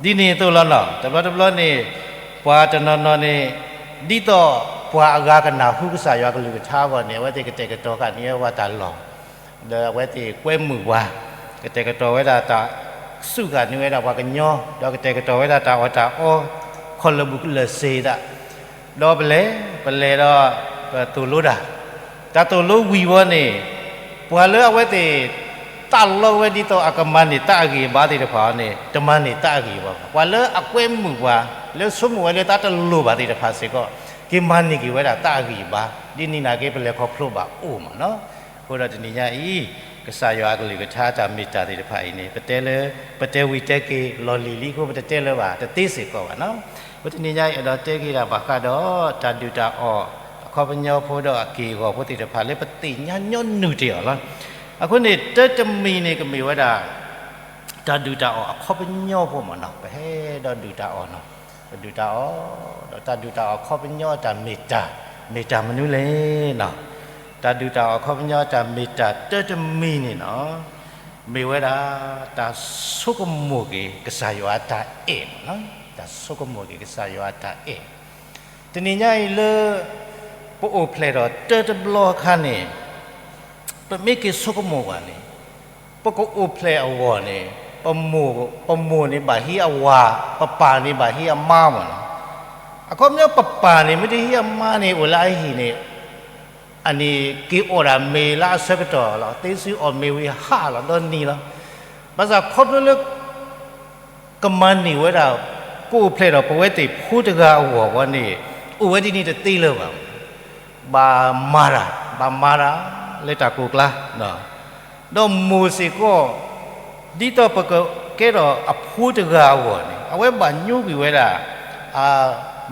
ဒ်န့ၣ်အသိးလီၤနီၤ, တဘျီတဘျီန့ၣ် ပှၤတနီၤနီၤန့ၣ် ဒ်သိးပှၤအဂၤကနၢ်ဟူကစၢ်ယွၤကလုၢ်ကထါအဂီၢ်န့ၣ် အဝဲသ့ၣ်ကတဲာ်ကတီၤဃာ်န့ၢ်ဝဲပှၤတၢ်လီၢ်, ဒီးအဝဲသ့ၣ်ကွဲမုာ်ပှၤ, ကတဲာ်ကတီၤဝဲဒၣ်တၢ်စူးဃာ်န့ၢ်ဝဲဒၣ်ပှၤကညီ, ဒီးကတဲာ်ကတီၤဝဲဒၣ်တၢ်အီၣ်တၢ်အီ ခီၣ်လၢာ်ဘူးလၢာ်စ့ၤဒၣ်, ဒီးပလဲၤ ပလဲၤဒီး ပသိၣ်လိတၢ်, တၢ်သိၣ်လိဝံၤဝဲန့ၣ် ပှၤလၢအဝဲသ့ၣ် သးလီဝဲဒ်သိးအကမၤန့ၢ်တၢ်အဂံၢ်အဘါသ့ၣ်တဖၣ်န့ၣ် တမၤန့ၢ်တၢ်အဂံၢ်အဘါဘၣ်. ပှၤလၢအကွဲမုာ်ပှၤ လၢဆိကမိၣ်ဝဲလၢတၢ်တလိၣ်ဘၣ်သ့ၣ်တဖၣ်စ့ၢ်ကီး က့ၤမၤန့ၢ်က့ၤဝဲဒၣ်တၢ်အဂံၢ်အဘါ, ဒ်န့ၣ်နာ်က့ ပလဲၤခီဖျိဘၣ်အိၣ်မးနီၤ. အဃိဒီးတနံၤညါအံၤ ကစၢ်ယွၤအကလုၢ်ကထါတၢ်မ့ၢ်တၢ်သ့ၣ်တဖၣ်အံၤန့ၣ် ပတဲလၢ ပတဲဝံၤတဲက့ၤလီၢ်လံၤလံအဃိ ပတတဲလၢၤဘၣ် တသ့စ့ၢ်ကီးဘၣ်နီၤ. အဃိတနံၤညါအံၤ အဲၣ်ဒိးတဲက့ၤဒၣ်ဘၣ်ဃးဒီး တၢ်ဒုၣ်တၢ်အီၣ် အခီပညီဖိဒီးအက့ၢ်အဂီၤဖိသ့ၣ်တဖၣ်လၢပသ့ၣ်ညါညီနုၢ်တ့ၢ်အီၤလီၤ. အဃိန့ၣ် တၢတမံၤန့ၣ်ကမ့ၢ်ဝဲဒၣ် တၢ်ဒုၣ်တၢ်အီၣ်အခီပညီဖိမးနီၤ, ပဟဲဒီးဒုၣ်တၢ်အီၣ်နီၤ, ပဒုၣ်တၢ်အီၣ်, ဒီးတၢ်ဒုၣ်တၢ်အီၣ်အခီပညီတၢ်မ့ၢ်တၢ်, မ့ၢ်တၢ်မနုၤလဲၣ်နီၤ. တၢ်ဒုၣ်တၢ်အီၣ်အခီပညီတၢ်မ့ၢ်တၢ်တၢတမံၤန့ၣ်နီၤ မ့ၢ်ဝဲဒၣ် တၢ်ဆိကမိၣ်က့ၤကစၢ်ယွၤအတၢ်အဲၣ်မးနီၤ, တၢ်ဆိကမိၣ်က့ၤကစၢ်ယွၤအတၢ်အဲၣ်. တနံၤညါအံၤလၢ ပအိၣ်ဖျဲၣ်ထီၣ်တၢတဘျီအခါန့ၣ် ပမ့ၢ်က့ၤဆိကမိၣ်ဘၣ်န့ၣ် ပကအိၣ်ဖျဲၣ်အဂီၢ်န့ၣ် ပမိၢ်, ပမိၢ်န့ၣ်ဘၣ်ဟံးအဝၤ, ပပၢ်န့ၣ်ဘၣ်ဟံးအမါမးနီၤ. အခီပညီပပၢ်န့ၣ် မ့ၢ်တဟံးအမါန့ၣ် အိၣ်လၢအဟံၣ်န့ၣ် အန့ၣ်က့ၤအီၣ်ဒၣ်မ့ၤလၢအဆၢကတီၢ်လီၤ. သ့စုအီၣ်မ့ၤဝံၤဟးလီၤဒီနံၤလီၤ. ဘၣ်ဆၣ်ခီဖျိလၢ ကမၤန့ၢ်ဝဲဒၣ် ကအိၣ်ဖျဲၣ်ထီၣ်ပဝဲသ့ၣ်ဖိတဂၤအဂီၢ်ဝဲန့ၣ် အိၣ်ဝဲဒ်န့ၣ်တသ့လၢၤဘၣ်. ဘၣ်မၤတၢ်, ဘၣ်မၤတၢ်လၢတၢ်ကိၢ်ကျါ, ဒီးမိၢ်စ့ၢ်ကီး ဒ်သိးပကကဲထီၣ်အဖိတဂၤအဂီၢ်န့ၣ် အဝဲဘၣ်ညိကွံာ်ဝဲဒၣ်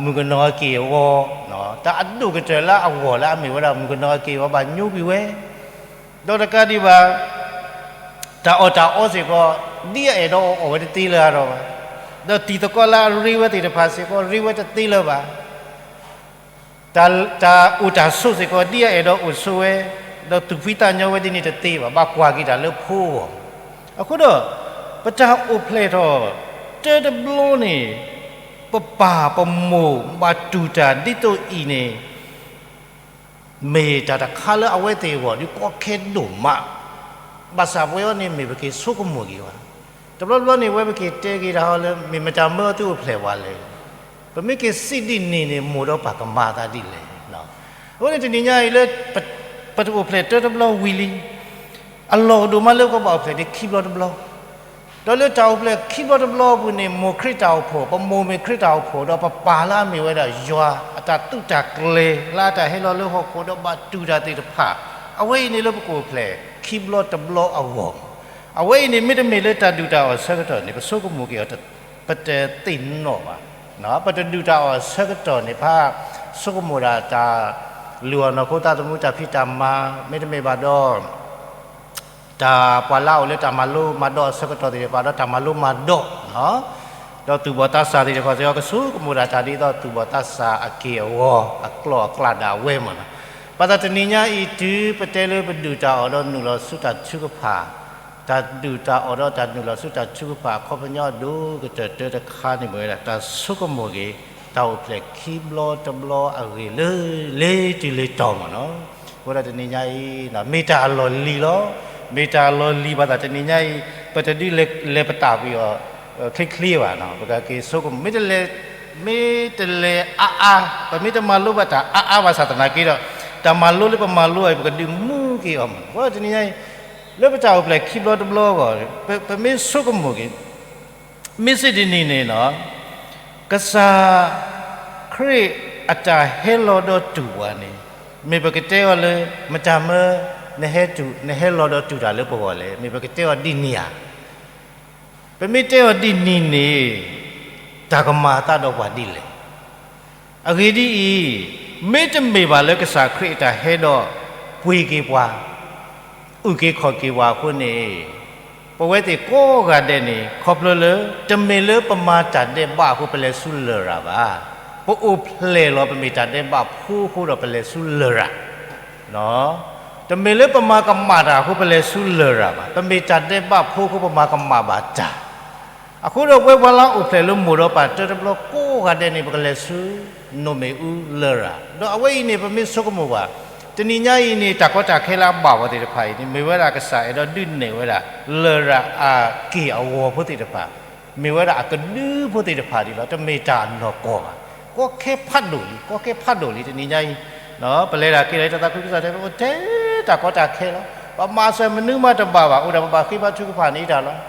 မုၣ်ကနီၤအက့ၢ်အဂီၤ, တၢ်အဒိၣ်ကတၢၢ်လၢအဂီၢ်လၢအမ့ၢ်ဝဲဒၣ်မုၣ်ကနီၤအက့ၢ်အဂီၤဘၣ်ညိကွံာ်ဝဲ ဒီးတကးဒံးဘၣ် တၢ်အီၣ်တၢ်အီစ့ၢ်ကီး ဒ်အအဲၣ်ဒိးအီၣ်အီၣ်ဝဲတသ့လၢၤဒီးဘၣ်, ဒီးတံၤသကိးလၢအရ့ဝဲသ့ၣ်တဖၣ်စ့ၢ်ကီး ရ့ဝဲတသ့လၢၤဘၣ်. တၢ်, တၢ်အိၣ်တၢ်ဆိးစ့ၢ်ကီး ဒ်အအဲၣ်ဒိးအိၣ်ဆိးဝဲ, ဒီးသူၣ်ဖှံသးညီဝဲဒ်န့ၣ်တသ့ဘၣ်, ဘၣ်ကွၢ်က့ၤတၢ်လၢဖိအဂီၢ်. အဃိဒီး ပတၢ်အိၣ်ဖျဲၣ်ထီၣ် တၢတဘျီန့ၣ် ပပၢ်ပမိၢ်ဘၣ်တူၢ်တၢ်ဒ်သိးအံၤန့ၣ် မ့ၢ်တၢ်တခါလၢအဝဲသ့ၣ်အဂီၢ် ဒုးကီခဲဒိၣ်မး, ဘၣ်ဆၣ်ပဝဲအံၤန့ၣ် မ့ၢ်ပက့ၤဆိကမိၣ်က့ၤဘၣ်. တဘျီဘျီန့ၣ် ဝဲပက့ၤတဲက့ၤတၢ်ဟီလၢ မ့ၢ်မတၤမၢသုအိၣ်ဖျဲၣ်ဝဲလဲၣ်. ပမ့ၢ်က့ၤစံးဒ်န့ၣ်န့ၣ် မိၢ်ဒီးပၢ်ကမၤအသးဒ်လဲၣ်. အဃိန့ၣ်တနံၤညါအံၤလၢ ပတအိၣ်ဖျဲၣ်တၢတဘျီဝံၤလံ အလီၢ်ကဒိၣ်မးလၢပကဘၣ်အိၣ်ဖျဲၣ်ဒ်ခံဘျီတဘျီ, ဒီးလၢတၢ်အိၣ်ဖျဲၣ်ခံဘျီတဘျီအပူၤန့ၣ် မိၢ်ခရံာ်တၢ်အိၣ်ဖှိၣ်, ပမိၢ်မ့ၢ်ခရံာ်တၢ်အိၣ်ဖှိၣ် ဒီးပပၢ်လၢအမ့ၢ်ဝဲဒၣ်ယွၤအတၢ်သုးတၢ်ကျဲၤ လၢအတၢ်ဟဲလီၤလၢဟီၣ်ခိၣ်ဒီးဘၣ်တူၢ်တၢ်သ့ၣ်တဖၣ်, အဝဲအံၤန့ၣ်လၢပကအိၣ်ဖျဲၣ်ခံဘျီတဘျီအဂီၢ်, အဝဲအံၤန့ၣ်မ့တမ့ၢ်လၢတၢ်ဒုၣ်တၢ်အီၣ်ဆၢကတီၢ်န့ၣ် ပဆိကမိၣ်က့ၤအီၤ ပတသ့ၣ်နီၣ်ဘၣ်. ပတဒုၣ်တၢ်အီၣ်ဆၢကတီၢ်န့ၣ် ပဆိကမိၣ်ဒၣ်တၢ်လုၢ်အီၣ်နီၢ်ခိသးသမူတၢ်ဖံးတၢ်မၤ မ့တမ့ၢ်ဘၣ်ဒီး တၢ်ပှၤလၢအအိၣ်လၢတၢ်မၤလိမၤဒိးအဆၢကတီၢ်သ့ၣ်တဖၣ်ဒီးတၢ်မၤလိမၤဒိး, ဒီးသူၣ်ဘီၣ်သးစၢ်သ့ၣ်တဖၣ်စ့ၢ်ကီး ကဆိကမိၣ်ဒၣ်တၢ်ဒ်သိးသူၣ်ဘီၣ်သးစၢ်အက့ၢ်အဂီၤ အကျီၢ်အကျးဒၣ်ဝဲမးနီၤ. ဘၣ်ဆၣ်တနံၤညါအံၤ တုၤပတဲလၢပဒုၣ်တၢ်အီၣ်ဒီးနုာ်လီၤဆူတၢ်ထုကဖၣ်, တၢ်ဒုၣ်တၢ်အီၣ်ဒီးတၢ်နုာ်လီၤဆူတၢ်ထုကဖၣ် အခီပညီအဒိၣ်ကတၢၢ်တၢတခါန့ၣ်မ့ၢ်ဝဲဒၣ် တၢ်ဆိကမိၣ်က့ၤ တၢ်အိၣ်ဖျဲၣ်ခံဘျီတဘျီအဂ့ၢ်လၢ လၢတုၤလၢတီၤမးနီၤ. အဃိဒီးတနံၤညါအံၤ မ့ၢ်တၢ်အလီၢ်လံၤလီၤ. မ့ၢ်တၢ်အလီၢ်လံၤဘၣ်ဆၣ်တနံၤညါအံၤ ပတဒုးလဲၤပတာ်ကွံာ်အီၤ ချ့ချ့ဘၣ်နီၤ. ပကက့ၤဆိကမိၣ် မ့ၢ်တလဲၤ မ့ၢ်တလဲၤအါအါ, ပမ့ၢ်တမၤလိဘၣ်တၢ်အါအါဘၣ်ဆၣ်သနာ်က့ဒီး တၢ်မၤလိလၢပမၤလိအံၤ ပကဒုးမူက့ၤအီၤမး. အဃိဒီးတနံၤညါအံၤ လၢပတၢ်အိၣ်ဖျဲၣ်ခံဘျီတဘျီအဂီၢ် ပမ့ၢ်ဆိကမိၣ်က့ၤ မ့ၢ်စ့ၢ်ဒ်န့ၣ်န့ၣ်နီၤ ကစၢ်ခရံာ်အတၢ်ဟဲလီၤဒီးတူၢ်ပှၤန့ၣ် မ့ၢ်ပကတဲအီၤလၢ မတၤမၢ နဟဲတူၢ် နဟဲလီၤဒီးတူၢ်တၢ်လၢပဂီၢ်လဲၣ်. မ့ၢ်ပကတဲအီၤဒ်န့ၣ်ဧါ. ပမ့ၢ်တဲအီၤဒ်န့ၣ်န့ၣ် တၢ်ကမၤအသးဒီးပှၤဒ်လဲၣ်. အဂ့ၢ်ဒ်အံၤ, မ့တမ့ၢ်ဘၣ်လၢကစၢ်ခရံာ်အတၢ်ဟဲဒီးပှ့ၤက့ၤပှၤ အုၣ်က့ၤခီၣ်က့ၤပှၤအဃိန့ၣ်, ပဝဲသ့ၣ်ကိးဂၤဒဲးန့ၣ် ခီဖျိလၢ တမ့ၢ်လၢပမၤတၢ်ဒဲးဘးအဃိပလဲၤဆူလရာ်ဘၣ်. ပအိၣ်ဖျဲၣ်လီၤပမ့ၢ်တၢ်ဒဲးဘးဖိအဃိဒီးပလဲၤဆူလရာ်. တမ့ၢ်လၢပမၤကမၣ်တၢ်အဃိပလဲၤဆူလရာ်ဘၣ်. ပမ့ၢ်တၢ်ဒဲးဘးဖိအဃိပမၤကမၣ်ဘၣ်တၢ်. အဃိဒီးပဝဲပှၤလၢအအိၣ်ဖျဲၣ်လၢမိၢ်ဒီးပၢ်တၢတဘျီကိးဂၤဒဲးန့ၣ် ပကလဲၤဆူနိၣ်မ့ၣ်အူလရာ်, ဒီးအဝဲအံၤန့ၣ် ပမ့ၢ်ဆိကမိၣ်ဘၣ်, တနံၤညါအံၤန့ၣ် တၢ်ကီတၢ်ခဲလၢအဘၣ်ဝဲသ့ၣ်တဖၣ်အံၤန့ၣ် မ့ၢ်ဝဲဒၣ်ကစၢ်အဲၣ်ဒိးဒုးနဲၣ်ဝဲဒၣ် လရာ်အက့ၢ်အဂီၤဖိသ့ၣ်တဖၣ်, မ့ၢ်ဝဲဒၣ်အကဒုဖိသ့ၣ်တဖၣ်ဒ်လီၤ. တမ့ၢ်တၢ်အနီၢ်ကီၢ်ဘၣ်. ကီခဲဖးဒိၣ်လံ, ကီခဲဖးဒိၣ်လံ တနံၤညါအံၤ, ပလဲၤတၢ်က့ၤလီၤ တၢ်သးခုကစီၣ်တဲ အိၣ်ထဲတၢ်ကီတၢ်ခဲလီၤ. ပမၤစၢၤမနုၤမးတဘၣ်ဘၣ်, အိၣ်ဒၣ်ပဘၣ်ဃ့ဘါထုကဖၣ်န့ၣ်တၢ်လီၤ.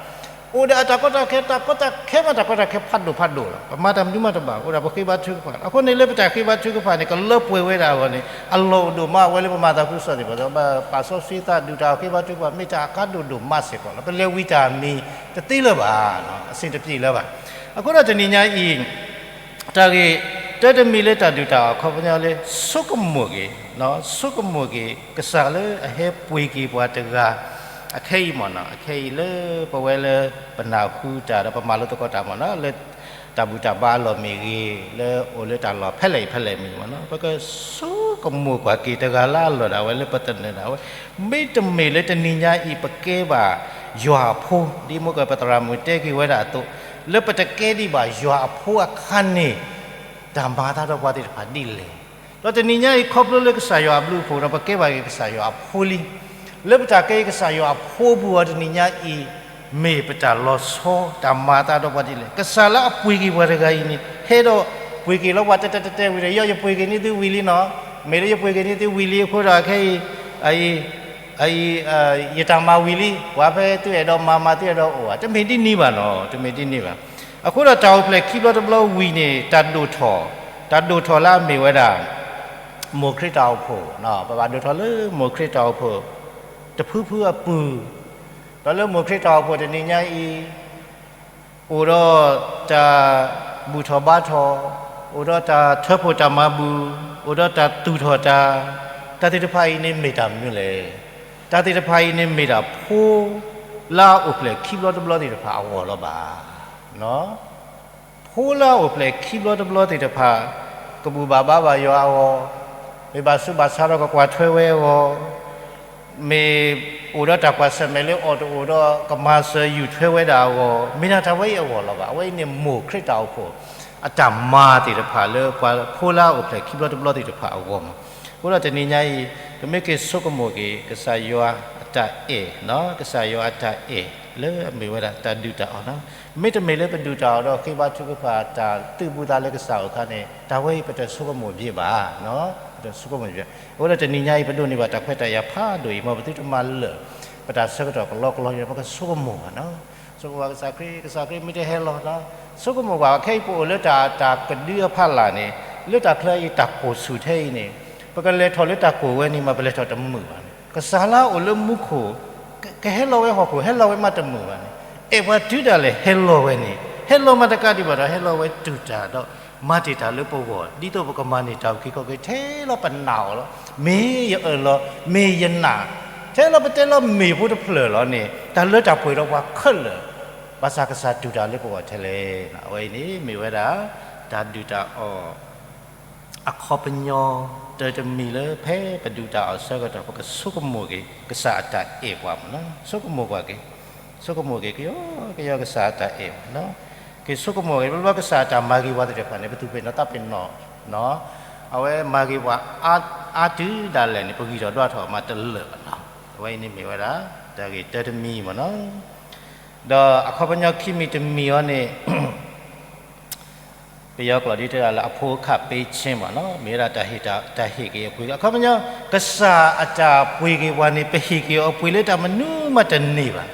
အိၣ်ဒီးအတၢ်ကီတၢ်ခဲ, တၢ်ကီတၢ်ခဲမး တၢ်ကီတၢ်ခဲဖးဒိၣ်ဖးဒိၣ်လီၤ. ပမၤတၢ်မနုၤမးတဘၣ်, အိၣ်ဒၣ်ပဃ့ဘါထုကဖၣ်. အဃိန့ၣ်လၢပတၢ်ဃ့ဘါထုကဖၣ်န့ၣ် ကလၢပှဲၤဝဲဒၣ်အဂီၢ်န့ၣ် အလီၢ်အိၣ်ဒိၣ်မး အဝဲလၢပမၤသးခုကစီၣ်သ့ၣ်တဖၣ်, ပာ်စီဆှံသးဒုၣ်တၢ်အီၣ်ဃ့ဘါထုကဖၣ် မ့ၢ်တၢ်အကါဒိၣ်ဒိၣ်မးစ့ၢ်ကီးလီၤ. ပလဲၤဝံၤတၢ်မံၤတသ့လၢၤဘၣ်, အဆင်တပြေလၢၤဘၣ်. အဃိဒီးတနံၤညါအံၤ တၢ်ဂ့ၢ်တၢတမံၤလၢတၢ်ဒုၣ်တၢ်အီၣ်အခီပညီလၢ ဆိကမိၣ်က့ၤ, ဆိကမိၣ်က့ၤ ကစၢ်လၢအဟဲပှ့ၤက့ၤပှၤတဂၤ, အခဲအံၤမ့ၢ်နီၤ, အခဲအံၤလၢပဝဲလၢ ပနၢ်ဟူတၢ်ဒီးပမၤလိသကိးတၢ်မ့ၢ်နီၤ, လၢတၢ်ဘူၣ်တၢ်ဘါအလီၢ်မ့ၢ်ဂ့ၤ, လၢအိၣ်လၢတၢ်လီၢ်ဖဲလဲၣ်ဖဲလဲၣ်မ့ၢ်နီၤ, ပကဆိကမိၣ်ကွၢ်က့ၤတဂၤလၢအလီၢ်ဒၣ်ဝဲလၢပသနၢၣ်ဒၣ်ဝဲ, မ့တမ့ၢ်လၢတနံၤညါအံၤ ပကဲဘၣ်ယွၤအဖိ, ဒ်မိၢ်ကပသရၣ်မုၣ်တဲက့ၤဝဲဒၣ်အသိး, လၢပတကဲဒံးဘၣ်ယွၤအဖိအခါန့ၣ် တၢ်မၤအသးဒီးပှၤသ့ၣ်တဖၣ်ဒ်လဲၣ်. ဒီးတနံၤညါအံၤ ခီဖျိလၢကစၢ်ယွၤအဘျုးအဖှိၣ်ဒီး ပကဲဘၣ်က့ၤကစၢ်ယွၤအဖိလံ. လၢပတၢ်ကဲကစၢ်ယွၤအဖိအပူၤအီၤတနံၤညါအံၤ, မ့ၢ်ပတၢ်လီၤဆီ, တၢ်မၤအသးဒီးပှၤဒ်လဲၣ်. ကစၢ်လၢအပှ့ၤက့ၤပှၤတဂၤအံၤန့ၣ် ဟဲဒီးပှ့ၤက့ၤလီၤပှၤတဲတဲတဲတဲဝံၤဒီး ယီၤယပှ့ၤက့ၤန့ၢ်သုဝံၤလံနီၤ, မ့ၢ်လၢယပှ့ၤက့ၤန့ၢ်သုဝံၤလံအဃိဒီး အခဲအံၤ အံၤ အံၤ ယတၢ်မၤဝံၤလံ, ပှၤဖဲသုအဲၣ်ဒိးမၤမၤ သုအဲၣ်ဒိးအိၣ်ဧါ, တမ့ၢ်ဒ်န့ၣ်ဘၣ်နီၤ, တမ့ၢ်ဒ်န့ၣ်ဘၣ်. အဃိဒီးတၢ်အိၣ်ဖျဲၣ်ခံဘျီတဘျီဝံၤန့ၣ် တၢ်ဒိၣ်ထီၣ်, တၢ်ဒိၣ်ထီၣ်လၢအမ့ၢ်ဝဲဒၣ် မိၢ်ခရံာ်တၢ်အိၣ်ဖှိၣ်, ပဘၣ်ဒိၣ်ထီၣ်လၢမိၢ်ခရံာ်တၢ်အိၣ်ဖှိၣ် တဖုဖုအပူၤ, ဒီးလၢမိၢ်ခရံာ်တၢ်အိၣ်ဖှိၣ်တနံၤညါအံၤ အိၣ်ဒီးတၢ်ဘူၣ်ထီၣ်ဘါထီၣ်, အိၣ်ဒီးတၢ်ထၢဖှိၣ်တၢ်မၤဘူၣ်, အိၣ်ဒီးတၢ်သူၣ်ထီၣ်တၢ်, တၢ်သ့ၣ်တဖၣ်အံၤန့ၣ်မ့ၢ်တၢ်မနုၤလဲၣ်. တၢ်သ့ၣ်တဖၣ်အံၤန့ၣ်မ့ၢ်ဒၣ်ဖိလၢအအိၣ်ဖျဲၣ်ခံဘျီတဘျီသ့ၣ်တဖၣ်အဂီၢ်လီၤဘၣ်. ဖိလၢအအိၣ်ဖျဲၣ်ခံဘျီတဘျီသ့ၣ်တဖၣ် ကဘူၣ်ဘၣ်ဘါဘၣ်ယွၤအဂီၢ်, မ့ၢ်ဘၣ်ဆူးဘၣ်ဆါဒီးကကွၢ်ထွဲဝဲအဂီၢ်, မ့ၢ်အိၣ်ဒီးတၢ်ကွၢ်ဆၢၣ်မဲာ်လၢအီၤတအိၣ်ဒီးကမၤစၢၤယူၢ်ထွဲဝဲဒၣ်အဂီၢ်, မ့ၢ်ဒၣ်တၢ်ဝဲအံၤအဂီၢ်လီၤဘၣ်. အဝဲအံၤန့ၣ်မိၢ်ခရံာ်တၢ်အိၣ်ဖှိၣ် အတၢ်မၤသ့ၣ်တဖၣ်လၢပှၤဖိလၢအအိၣ်ဖျဲၣ်ခံဘျီတဘျီသ့ၣ်တဖၣ်အဂီၢ်မး. အဃိဒီးတနံၤညါအံၤ ပမ့ၢ်က့ၤဆိကမိၣ်က့ၤ ကစၢ်ယွၤအတၢ်အဲၣ်, ကစၢ်ယွၤအတၢ်အဲၣ်လၢအမ့ၢ်ဝဲဒၣ်တၢ်ဒုၣ်တၢ်အီၣ်, မ့တမ့ၢ်လၢပဒုၣ်တၢ်အီၣ်ဒီးဃ့ဘါထုကဖၣ်တၢ်သုးဘူးသးလၢကစၢ်အအိၣ်အခါန့ၣ် တၢ်ဝဲအံၤပတဆိကမိၣ်ဘၣ်, ပတဆိကမိၣ်ဘၣ်. အဃိဒီးတနံၤညါအံၤ ပဒိးန့ၢ်ဘၣ်တၢ်ခွဲးတၢ်ယာ်ဖးဒိၣ်အံၤ မ်ပသုတမၤလၢာ် ပတၢ်ဆၢကတီၢ်ကလီကလီန့ၣ် ပကဆိကမိၣ်ဘၣ်နီၤ. ဆိကမိၣ်ဘၣ်ကစၢ်ခရံာ်, ကစၢ်ခရံာ်မ့ၢ်တဟဲလီၤနီၤ, ဆိကမိၣ်ဘၣ် ခဲအံၤပအိၣ်လၢတၢ် တၢ်ကဒုအဖီလာ်န့ၣ်, လၢတၢ်ချၢအံၤတၢ်ကိၢ်ဆူၣ်ထဲအံၤန့ၣ်, ပကလဲၤထီၣ်လၢတၢ်ကိၢ်ဝဲန့ၣ် မ့ၢ်ပလဲၤထီၣ်တမုာ်ဘၣ်န့ၣ်, ကစၢ်လၢအအိၣ်လၢမူခိၣ် ကဟဲလီၤဝဲဟီၣ်ခိၣ် ဟဲလီၤဝဲမးတမုာ်ဘၣ်န့ၣ်, အဲၣ်ပှၤတုၤဒၣ်လဲာ်ဟဲလီၤဝဲန့ၣ်, ဟဲလီၤမးတကးဒံးဘၣ်ဒီး ဟဲလီၤဝဲတူၢ်တၢ်ဒီး မၤတ့ၢ်တၢ်လၢပဂီၢ် ဒ်သိးပကမၤန့ၢ်တၢ်အုၣ်က့ၤခီၣ်က့ၤ ထဲလီၤပနာ်အီၤလီၤ. မ့ၢ်ယအၢၣ်လီၤ, မ့ၢ်ယနာ်, ထဲလီၤပတဲလီၤမ့ၢ်ဖိတဖျၢၣ်လီၤန့ၣ် တၢ်လၢတၢ်ပှဲၤဒီးပှၤခဲလၢာ်, ဘၣ်ဆၣ်ကစၢ်တူၢ်တၢ်လၢပဂီၢ်ထဲလဲၣ်. အဝဲအံၤန့ၣ်မ့ၢ်ဝဲဒၣ် တၢ်ဒုၣ်တၢ်အီၣ် အခီပညီ တၢတမံၤလၢဖဲပဒုၣ်တၢ်အီၣ်ဆၢကတီၢ် ပကဆိကမိၣ်က့ၤ ကစၢ်အတၢ်အဲၣ်ပှၤမးနီၤ. ဆိကမိၣ်ကွၢ်က့ၤ, ဆိကမိၣ်က့ၤ ကယီကယီကစၢ်အတၢ်အဲၣ်မးနီၤ. က့ၤဆိကမိၣ်က့ၤ ဘျီဘျီကစၢ်အတၢ်မၤဂ့ၤပှၤသ့ၣ်တဖၣ်န့ၣ် ပသူၣ်ပ့ၤနီၣ်သးပ့ၤနီၣ်နီၤ. အဝဲမၤဂ့ၤပှၤ အါတုၤဒၣ်လဲာ်န့ၣ် ပဂံၢ်ထီၣ်ဒွးထီၣ်မးတလၢာ်ဘၣ်နီၤ. အဝဲအံၤန့ၣ်မ့ၢ်ဝဲဒၣ် တၢ်ဂ့ၢ်တၢတမံၤမးနီၤ. ဒီးအခီပညီခံမံၤတမံၤအံၤန့ၣ် ပယီၤကျိာ်ဒ်တဲဒၣ်လၢ အဖိအခါပေးခြင်း မးနီၤ, မ့ၢ်ဝဲဒၣ်တၢ်ဟ့ၣ်က့ၤအပှ့ၤက့ၤ. အခီပညီ ကစၢ်အတၢ်ပှ့ၤက့ၤပှၤန့ၣ် ပဟ့ၣ်က့ၤအီၤအပှ့ၤလၢတၢ်မနုၤမးတန့ၢ်ဘၣ်.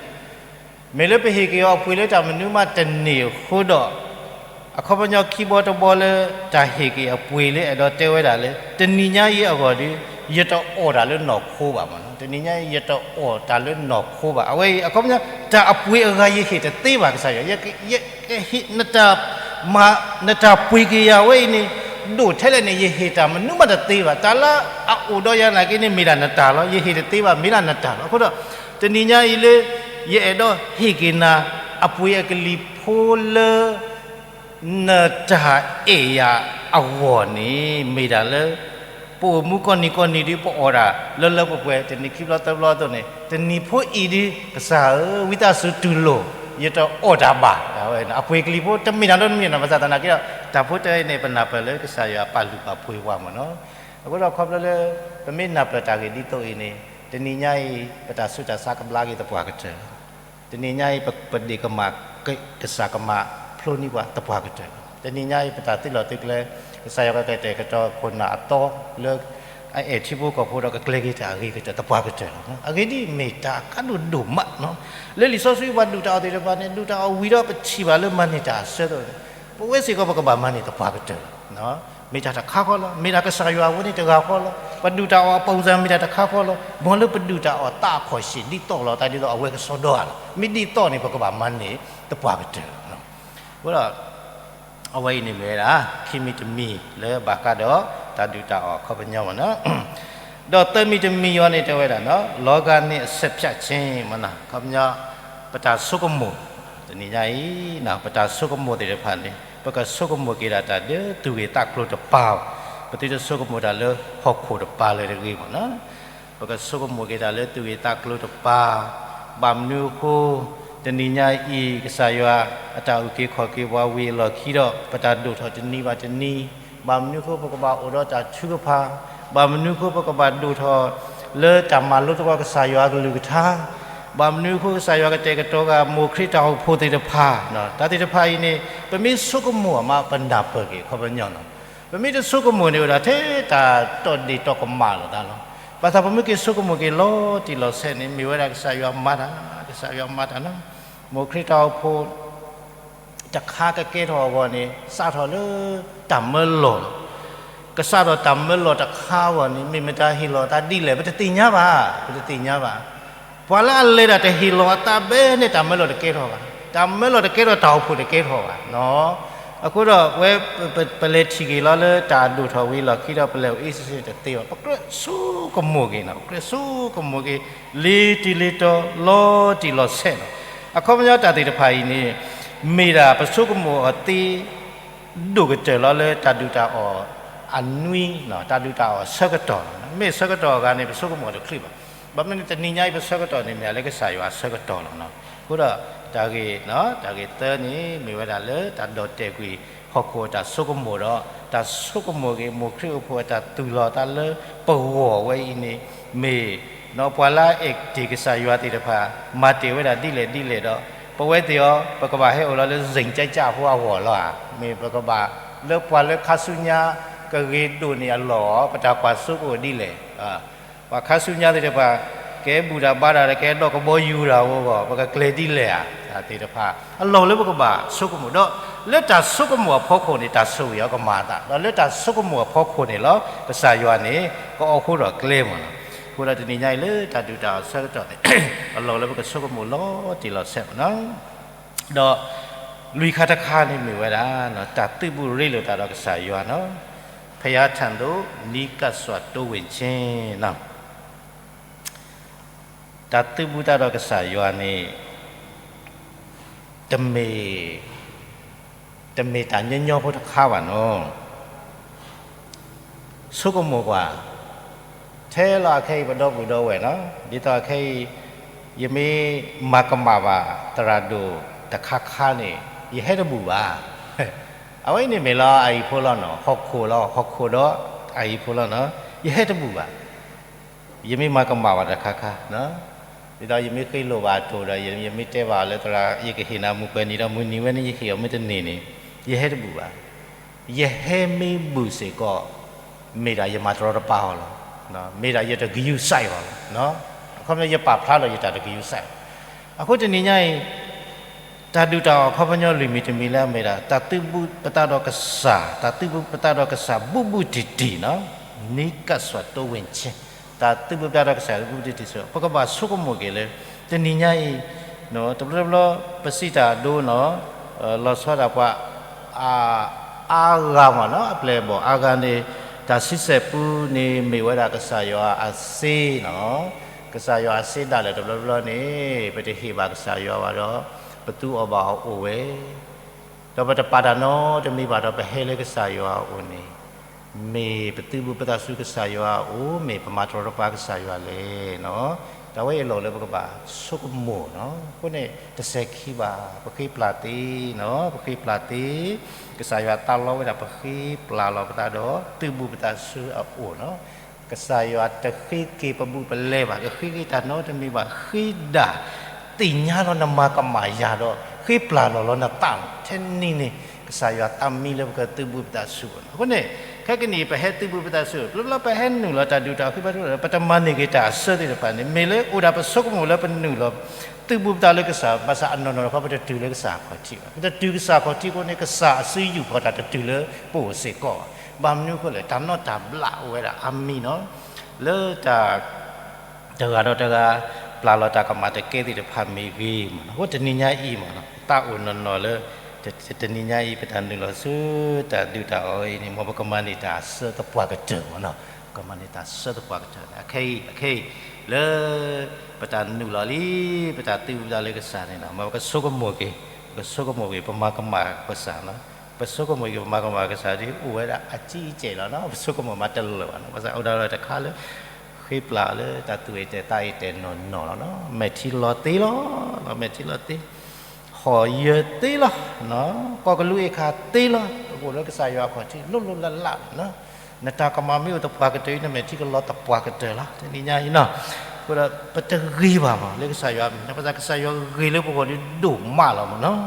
မ့ၢ်လၢပဟ့ၣ်က့ၤအီၤအပှ့ၤလၢတၢ်မနုၤမးတန့ၢ်အဃိဒီး အခီပညီခံဘီတဘီလၢ တၢ်ဟ့ၣ်က့ၤအပှ့ၤလၢအဲၣ်ဒိးတဲဝဲဒၣ်လၢ တနံၤညါအံၤအဂီၢ်ဒီး ယတအီၣ်တၢ်လၢနီၢ်ခိဘၣ်မးနီၤ. တနံၤညါအံၤ ယတအီၣ်တၢ်လၢနီၢ်ခိဘၣ်. အဝဲအံၤ အခီပညီ တၢ်အပှ့ၤအဂၤယဟ့ၣ်တသ့ဘၣ် ကစၢ်ယွၤ, ယ နတၢ်ပှ့ၤက့ၤယၤဝဲအံၤန့ၣ် ဒိၣ်ထဲလဲၣ်န့ၣ် ယဟ့ၣ်တၢ်မနုၤမးတသ့ဘၣ်. တၢ်လၢအအိၣ်ဒီးယၤနာ်က့န့ၣ် မ့ၢ်ဒၣ်နတၢ်လီၤ. ယဟ့ၣ်တသ့ဘၣ် မ့ၢ်ဒၣ်နတၢ်လီၤ. အဃိဒီး တနံၤညါအံၤလၢ ယအဲၣ်ဒိးဟ့ၣ်က့ၤနၤ အပှ့ၤအကလံၤဖိလၢ နတၢ်အဲၣ်ယၤအဂီၢ်န့ၣ် မ့ၢ်ဒၣ်လၢ ပအိၣ်မူကိးနံၤကိးနံၤဒီး ပအီၣ်တၢ်လၢလၢပှဲၤပှဲၤ တနံၤခံဘျီသၢဘျီအသိးန့ၣ် တနံၤဖိအံၤဒီး ကစၢ်ဧၢ ဝံသးစူၤတူၢ်လိာ် ယတအီၣ်တၢ်ဘၣ်, အပှ့ၤကလံၤဖိတမ့ၢ်တၢ်နီတမံၤနီၤ, ဘၣ်ဆၣ်သနာ်က့ဒီး တၢ်ဖိတၢ်အံၤန့ၣ် ပနၢ်ပၢၢ်လၢကစၢ်ယွၤပာ်လုၢ်ပာ်ပှ့ၤပှၤမ့ၢ်နီၤ. အဃိဒီးခီဖျိလၢ ပမ့ၢ်နၢ်ပၢၢ်တၢ်ဂ့ၢ်ဒ်သိးအံၤန့ၣ် တနံၤညါအံၤ ပတၢ်ဆူးတၢ်ဆါကဘျါက့ၤသပှၢ်ကတၢၢ်လီၤ. တနံၤညါအံၤ ပဒ့ၣ်ကမၣ် ကစၢ်ကမၣ်ဖျိန့ၢ်ပှၤသပှၢ်ကတၢၢ်လီၤ. တနံၤညါအံၤ ပတၢ်သုးလီၢ်သုးကျဲ ကစၢ်ယွၤကကတဲာ်ကတီၤခိၣ်နၢ်အသီလၢ အအဲၣ်ထံဖိကီၢ်ဖိဒီးကကျဲၤက့ၤတၢ်အဂ့ၤကတၢၢ်သပှၢ်ကတၢၢ်လီၤ. အဂ့ၢ်ဒ်အံၤ မ့ၢ်တၢ်အကါဒိၣ်ဒိၣ်မးနီၤ. လၢလံာ်စီဆှံပှၤဒုၣ်တၢ်အီၣ်သ့ၣ်တဖၣ်န့ၣ် ဒုၣ်တၢ်အီၣ်ဝံၤဒီးပထံၣ်ဘၣ်လၢမၤန့ၢ်တၢ်အဆၢကတီၢ်န့ၣ် ပဝဲစ့ၢ်ကီးပကဘၣ်မၤန့ၢ်သပှၢ်ကတၢၢ်လီၤ. မ့ၢ်တၢ်တခါဃီလီၤ. မ့ၢ်ဒၣ်ကစၢ်ယွၤအဝဲန့ၣ်တဂၤဃီလီၤ. ပဒုၣ်တၢ်အီၣ်အပူၤစၢၤမ့ၢ်တၢ်တခါဃီလီၤ. မ်လၢပဒုၣ်တၢ်အီၣ်သးအခီၣ်ရှ့ၣ်ဒ်သိးလိာ်သးဒ်သိးအဝဲကစီဒီဧါလီၤ. မ့ၢ်ဒ်သိးန့ၣ် ပကဘၣ်မၤန့ၢ်သပှၢ်ကတၢၢ်လီၤ. အဃိဒီး အဝဲအံၤန့ၣ်မ့ၢ်ဝဲဒၣ် ခံမံၤတမံၤလၢဘၣ်ဃးဒီးတၢ်ဒုၣ်တၢ်အီၣ်အခီပညီမ့ၢ်နီၤ. ဒီးသၢမံၤတမံၤအံၤန့ၣ် တဲဝဲဒၣ်နီၤ လီၤဂာ်န့ၣ်အဆဲးဖြတ်ခြင်းမ့ၢ်နီၤ. အခီပညီ ပတၢ်ဆိကမိၣ် တနံၤညါအံၤ ပတၢ်ဆိကမိၣ်သ့ၣ်တဖၣ်န့ၣ် ပကဆိကမိၣ်က့ၤဒၣ်တၢ်လၢသူၣ်ဂ့ၤသးကျိၤတပၤဘၣ်. ပသုတဆိကမိၣ်တၢ်လၢဟီၣ်ခိၣ်တပၤလၢၤတဂ့ၤမ့ၢ်နီၤ. ပကဆိကမိၣ်က့ၤတၢ်လၢသူၣ်ဂ့ၤသးကျိၤတပၤ, ဘၣ်မနုၤအဃိ တနံၤညါအံၤ ကစၢ်ယွၤအတၢ်အုၣ်က့ၤခီၣ်က့ၤပှၤဝံၤအလီၢ်ခံဒီး ပတၢ်ဒိၣ်ထီၣ်တနံၤဘၣ်တနံၤ, ဘၣ်မနုၤအဃိပကဘၣ်အိၣ်ဒီးတၢ်ထုကဖၣ်, ဘၣ်မနုၤအဃိပကဘၣ်ဒိၣ်ထီၣ်လၢတၢ်မၤလိသကိးကစၢ်ယွၤအကလုၢ်ကထါ, ဘၣ်မနုၤအဃိကစၢ်ယွၤကတဲာ်ကတီၤဂၤမိၢ်ခရံာ်တၢ်အိၣ်ဖှိၣ်သ့ၣ်တဖၣ်, တၢ်သ့ၣ်တဖၣ်အံၤန့ၣ် ပမ့ၢ်ဆိကမိၣ်အမး ပနၢ်ပၢၢ်က့ၤအခီပညီနီၤ. ပမ့ၢ်တဆိကမိၣ်န့ၣ် အိၣ်ဒၣ်ထဲတၢ်တီၢ်ဒ့ၣ်တီၢ်ကမၣ်လိာ်သးလီၤ. ဘၣ်ဆၣ်ပမ့ၢ်က့ၤဆိကမိၣ်က့ၤလီၤတံၢ်လီၤဆဲးန့ၣ် မ့ၢ်ဝဲဒၣ်ကစၢ်ယွၤမၤတၢ်, ကစၢ်ယွၤမၤတၢ်နီၤ. မိၢ်ခရံာ်တၢ်အိၣ်ဖှိၣ်တခါကကဲထီၣ်အဂီၢ်န့ၣ် စးထီၣ်လၢတၢ်မၢလီၢ်လီၤ. ကစးထီၣ်တၢ်မၢလီၢ်တခါအဂီၢ်န့ၣ် မ့ၢ်မတၤဟ့ၣ်လီၤအသးဒ်လဲၣ် ပတသ့ၣ်ညါဘၣ်, ပတသ့ၣ်ညါဘၣ်. ပှၤလၢအလဲၤတၢ်တဟ့ၣ်လီၤအသးဘၣ်န့ၣ် တၢ်မၢလီၢ်တကဲထီၣ်ဘၣ်. တၢ်မၢလီၢ်တကဲထီၣ် တၢ်အိၣ်ဖှိၣ်တကဲထီၣ်ဘၣ်နီၤ. အဃိဒီး ဝဲ ပလဲၤထံၣ်က့ၤလီၤလၢတၢ်ဒိၣ်ထီၣ်ဝံၤလီၢ်ခံဒီး ပလဲၤအိၣ်အ့စ့တသ့ဘၣ်. ပကြၢးဆိကမိၣ်က့ၤနီၤ, ပကြၢးဆိကမိၣ်က့ၤ လံၤတံၢ်လံၤတီၤ လီၤတံၢ်လီၤဆဲးလီၤ. အခီပညီတၢ်သ့ၣ်တဖၣ်အံၤန့ၣ် မ့ၢ်ဒၣ်ပဆိကမိၣ်အီၤသ့ ဒိၣ်ကတၢၢ်လီၤလၢတၢ်ဒုၣ်တၢ်အီၣ်အနွံ, တၢ်ဒုၣ်တၢ်အီၣ်အဆၢကတီၢ်လီၤ. မ့ၢ်ဆၢကတီၢ်အဂၤန့ၣ် ပဆိကမိၣ်အီၤတချုးဘၣ်. ဘၣ်မနုၤန့ၣ် တနံၤညါအံၤပဆၢကတီၢ်န့ၣ် မ့ၢ်လၢကစၢ်ယွၤအဆၢကတီၢ်လီၤနီၤ. အဃိဒီး တၢ်ဂ့ၢ်, တၢ်ဂ့ၢ်သၢန့ၣ် မ့ၢ်ဝဲဒၣ်လၢတၢ်ဒီၣ်တဲာ်ကွံာ်ဟီၣ်ခိၣ်အတၢ်ဆိကမိၣ်ဒီး တၢ်ဆိကမိၣ်က့ၤ မိၢ်ခရံာ်အိၣ်ဖှိၣ်အတၢ်သူၣ်လီၤသးလၢပဂီၢ်ဝဲအံၤန့ၣ် မ့ၢ် နီၤ ပှၤလၢအအဲၣ်တ့ၢ်ကစၢ်ယွၤသ့ၣ်တဖၣ် မၤတ့ၢ်ဝဲဒၣ်ဒ်လဲၣ်ဒ်လဲၣ်ဒီး ပဝဲသ့ၣ်အီၤ ပကဘၣ်ဟဲအိၣ်လီၤလၢ စံၣ်ကၠၢ်ကၠၢ်ဖိအဂီၢ်လီၤဧါ. မ့ၢ်ပကဘၣ်လၢပှၤလၢခါဆူညါ ကဂ့ၤဒိၣ်န့ၢ်အလီၢ်အီၤ ပတၢ်ကွၢ်စိကအိၣ်ဒ်လဲၣ်. ပှၤခါဆူညါသ့ၣ်တဖၣ် ကဲဘူၣ်တၢ်ဘါတၢ်ဒီး ကဲဒီးကဘီယူၤတၢ်အဂီၢ် ပကကျဲၤဒ်လဲၣ်ဧါ တၢ်သ့ၣ်တဖၣ် အလီၢ်လၢပကဘၣ်ဆိကမိၣ်ဒီး လၢတၢ်ဆိကမိၣ်အဖီခိၣ်န့ၣ် တၢ်ဆိၣ်ဂ့ၤအီၤကမၤအသး ဒီးလၢတၢ်ဆိကမိၣ်အဖီခိၣ်န့ၣ်လီၤ ကစၢ်ယွၤန့ၣ် ကအီၣ်ဃိဒီးကျဲမ့ၢ်နီၤ. အဃိဒီးတနံၤညါအံၤလၢတၢ်ဒုၣ်တၢ်အီၣ်ဆၢကတီၢ်န့ၣ် အလီၢ်လၢပကဆိကမိၣ်လီၤတံၢ်လီၤဆဲးမ့ၢ်နီၤ. ဒီးလွံၢ်ခါတခါန့ၣ်မ့ၢ်ဝဲဒၣ် တၢ်သုးဘူးရ့လိာ်သးဒီးကစၢ်ယွၤနီၤ. ဖယါထၣ်ဒိၣ် နံကပ်စွာတိုးဝင်ခြင်းနီၤ. တၢ်သုးဘူးသးဒီးကစၢ်ယွၤန့ၣ် တမ့ၢ် တမ့ၢ်တၢ်ညီညီဖိတခါဘၣ်နီၤ. ဆိကမိၣ်ကွၢ်, ထဲလီၤအခဲအံၤပဒီပုၢ်ဒီဝဲၢ်နီၤ, ဒ်သိးအခဲအံၤ ယမ့ၢ်မၤကမၣ်ဘၣ်သရၣ်ဒိၣ်တခါခါန့ၣ် ယဟဲတဘူၣ်ဘၣ်. အဝဲအံၤန့ၣ်မ့ၢ်လီၤအအံၤဖိလီၤနီၤ, ဟီၣ်ခိၣ်လီၤ ဟီၣ်ခိၣ်ဒီးအအံၤဖိလီၤနီၤ, ယဟဲတဘူၣ်ဘၣ်. ယမ့ၢ်မၤကမၣ်ဘၣ်တခါခါ, ဒ်သိးယမ့ၢ်ဃ့လိာ်ဘၣ်အတိၢ်ဒီး ယမ့ၢ်တဲဘၣ်အီၤလၢသရၣ် ယကဟ့ၣ်နၤမုၢ်ပှဲၤနံၤဒီး မုၢ်နံၤဝဲန့ၣ် ယဟ့ၣ်အီၤမ့ၢ်တန့ၢ်န့ၣ် ယဟဲတဘူၣ်ဘၣ်. ယဟဲမ့ၢ်ဘူၣ်စ့ၢ်ကီး မ့ၢ်ဒၣ်ယမၤတရီတပါအီၤလီၤ. မ့ၢ်ဒၣ်ယတဂံၢ်ယစၢ်အီၤလီၤ. အခီပညီ ယပာ်ဖျါလီၤယတၢ်တဂံၢ်ယစၢ်အီၤ. အဃိတနံၤညါအံၤ တၢ်ဒုၣ်တၢ်အီၣ်အခီပညီလွံၢ်မံၤတမံၤလၢအမ့ၢ်ဒၣ် တၢ်သုးဘူးပသးဒီးကစၢ်, တၢ်သုးဘူးပသးဒီးကစၢ်ဘူးဘူးတံၢ်တံၢ်နီၤ, နံကပ်စွာတိုးဝင်ခြင်း, တၢ်သုးဘူးပသးဒီးကစၢ်ဘူးဘူးတံၢ်တံၢ်စ့ၢ်ကီး ပကဘၣ်ဆိကမိၣ်က့ၤလၢ တနံၤညါအံၤ တဘျီတဘျီ ပစံးတၢ်အဒိနီၤ, လီၤဆီဒၣ်ပှၤ အါဂၤမ့ၢ်နီၤ, အပျဲၢ်အဘီၣ်အါဂၤန့ၣ် တၢ်ဆံဆဲၣ်ပူန့ၣ် မ့ၢ်ဝဲဒၣ်ကစၢ်ယွၤအစ့နီၤ. ကစၢ်ယွၤအစ့ဒၣ်လဲာ်တဘျီတဘျီန့ၣ် ပတဟ့ၣ်ဘၣ်ကစၢ်ယွၤဘၣ်ဒီး ပသူအီၤဘၣ်အီၤအိၣ်ဝဲ, ဒီးပတပာ်တၢ်နီတမံၤဘၣ်ဒီး ပဟဲလၢကစၢ်ယွၤအအိၣ်န့ၣ် မ့ၢ်ပသုးဘူးပသးဆူကစၢ်ယွၤအအိၣ် မ့ၢ်ပမၤတရီတပါကစၢ်ယွၤလဲၣ်နီၤ. တၢ်ဝဲအံၤအလီၢ်လၢပကဘၣ်ဆိကမိၣ်နီၤ. အဃိန့ၣ် တစဲးခံဘၣ် ပဃ့ပျၢ်သ့နီၤ, ပဃ့ပျၢ်သ့, ကစၢ်ယွၤတၢ်လီဝဲဒၣ်ပဃ့ပျၢ်လီၤပသးဒီး သုးဘူးပသးဆူအအိၣ်နီၤ. ကစၢ်ယွၤတဃ့က့ၤပဘူးပလဲဘၣ်, ကဃ့က့ၤတၢ်နီတမံၤဘၣ်, ဃ့ဒၣ် သ့ၣ်ညါလီၤနမၤကမၣ်ယၤဒီး ဃ့ပျၢ်လီၤလီၤနသး ထဲနံၤန့ၣ် ကစၢ်ယွၤသးမံလၢပကသုးဘူးပသးဆူအအိၣ်နီၤ. အဃိန့ၣ် ခဲကနံၣ်အံၤ ပဟဲသုးဘူးပသးဆူ ဘျီဘျီပဟဲနုာ်လီၤတၢ်ဒုၣ်တၢ်အီၤဃ့ဘါထုကဖၣ် ပတမၤန့ၢ်က့ၤတၢ်အဆၢသ့ၣ်တဖၣ်န့ၣ် မ့ၢ်လၢအိၣ်ဒၣ်ပဆိကမိၣ်လၢပနုာ်လီၤ သုးဘူးပသးလၢကစၢ် ဘၣ်ဆၣ်အနီၢ်နီၢ်တခီ ပတတုၤလၢကစၢ်အခီၣ်ထံးဘၣ်. ပတတုၤကစၢ်အခီၣ်ထံးအဃိန့ၣ် ကစၢ်အစုယူၢ်ဃီၤတၢ်တတုၤလၢပအိၣ်စ့ၢ်ကီးဘၣ်. ဘၣ်မနုၤအဃိလဲၣ်, တၢ်နီၣ်တၢ်ဘျးအိၣ်ဝဲဒၣ်အါမံၤနီၤ, လၢတၢ် တဂၤဒီးတဂၤ ပျၢ်လီၤတၢ်ကမၣ်တကဲသ့ၣ်တဖၣ်မ့ၢ်ဂ့ၤမးနီၤ. အဃိတနံၤညါအံၤမးနီၤ သးအိၣ်နီၢ်နီၢ်လၢ တနံၤညါအံၤ ပတၢ်နုာ်လီၤဆူတၢ်ဒုၣ်တၢ်အီၣ်အံၤန့ၣ် မ်ပကမၤန့ၢ်တၢ်အဆၢသပှၢ်ကတၢၢ်မးနီၤ. ပကမၤန့ၢ်တၢ်ဆၢသပှၢ်ကတၢၢ်န့ၣ် အခဲအံၤ အခဲအံၤ လၢ ပတၢ်နုာ်လီၤလံ ပတၢ်သုးဘူးသးလၢကစၢ်န့ၣ်ဒီး မ်ပကဆိကမိၣ်က့ၤ ပကဆိကမိၣ်က့ၤ ပမၤကမၣ်ကစၢ်နီၤ. ပဆိကမိၣ်က့ၤ ပမၤကမၣ်ကစၢ်ဒီး အိၣ်ဝဲဒၣ်အကံအကဲလီၤနီၤ. ပဆိကမိၣ်မးတလၢာ်ဘၣ်နီၤ. ဘၣ်ဆၣ်အိၣ်ဒီးတခါလၢ ဃ့ပျၢ်လၢတၢ်သူၣ်အ့ၣ်တဲာ်သးအ့ၣ်တဲာ်နီၢ်နီၢ်လီၤနီၤ. မဲာ်ထံလီၤသ့လီၤ မဲာ်ထံလီၤသ့ ဟီၣ်ယၢၤသ့လီၤ, ကီၢ်ကလူးအ့ၣ်ခၣ်သ့လီၤ, ပအိၣ်လၢကစၢ်ယွၤအခီၣ်ထံး လိၣ်လိၣ်လၢ်လၢ်လီၤ. နတၢ်ကမၣ်မ့ၢ်အိၣ်သပှၢ်ကတၢၢ်အံၤ နမဲာ်ထံကလီၤသပှၢ်ကတၢၢ်လီၤ တနံၤညါအံၤနီၤ. အဃိဒီး ပတဂ့ၤဘၣ်မး လၢကစၢ်ယွၤအမံၤ ဘၣ်ဆၣ်ကစၢ်ယွၤဂ့ၤလၢပဂီၢ်ဒ်ဒိၣ်မးလီၤမးနီၤ.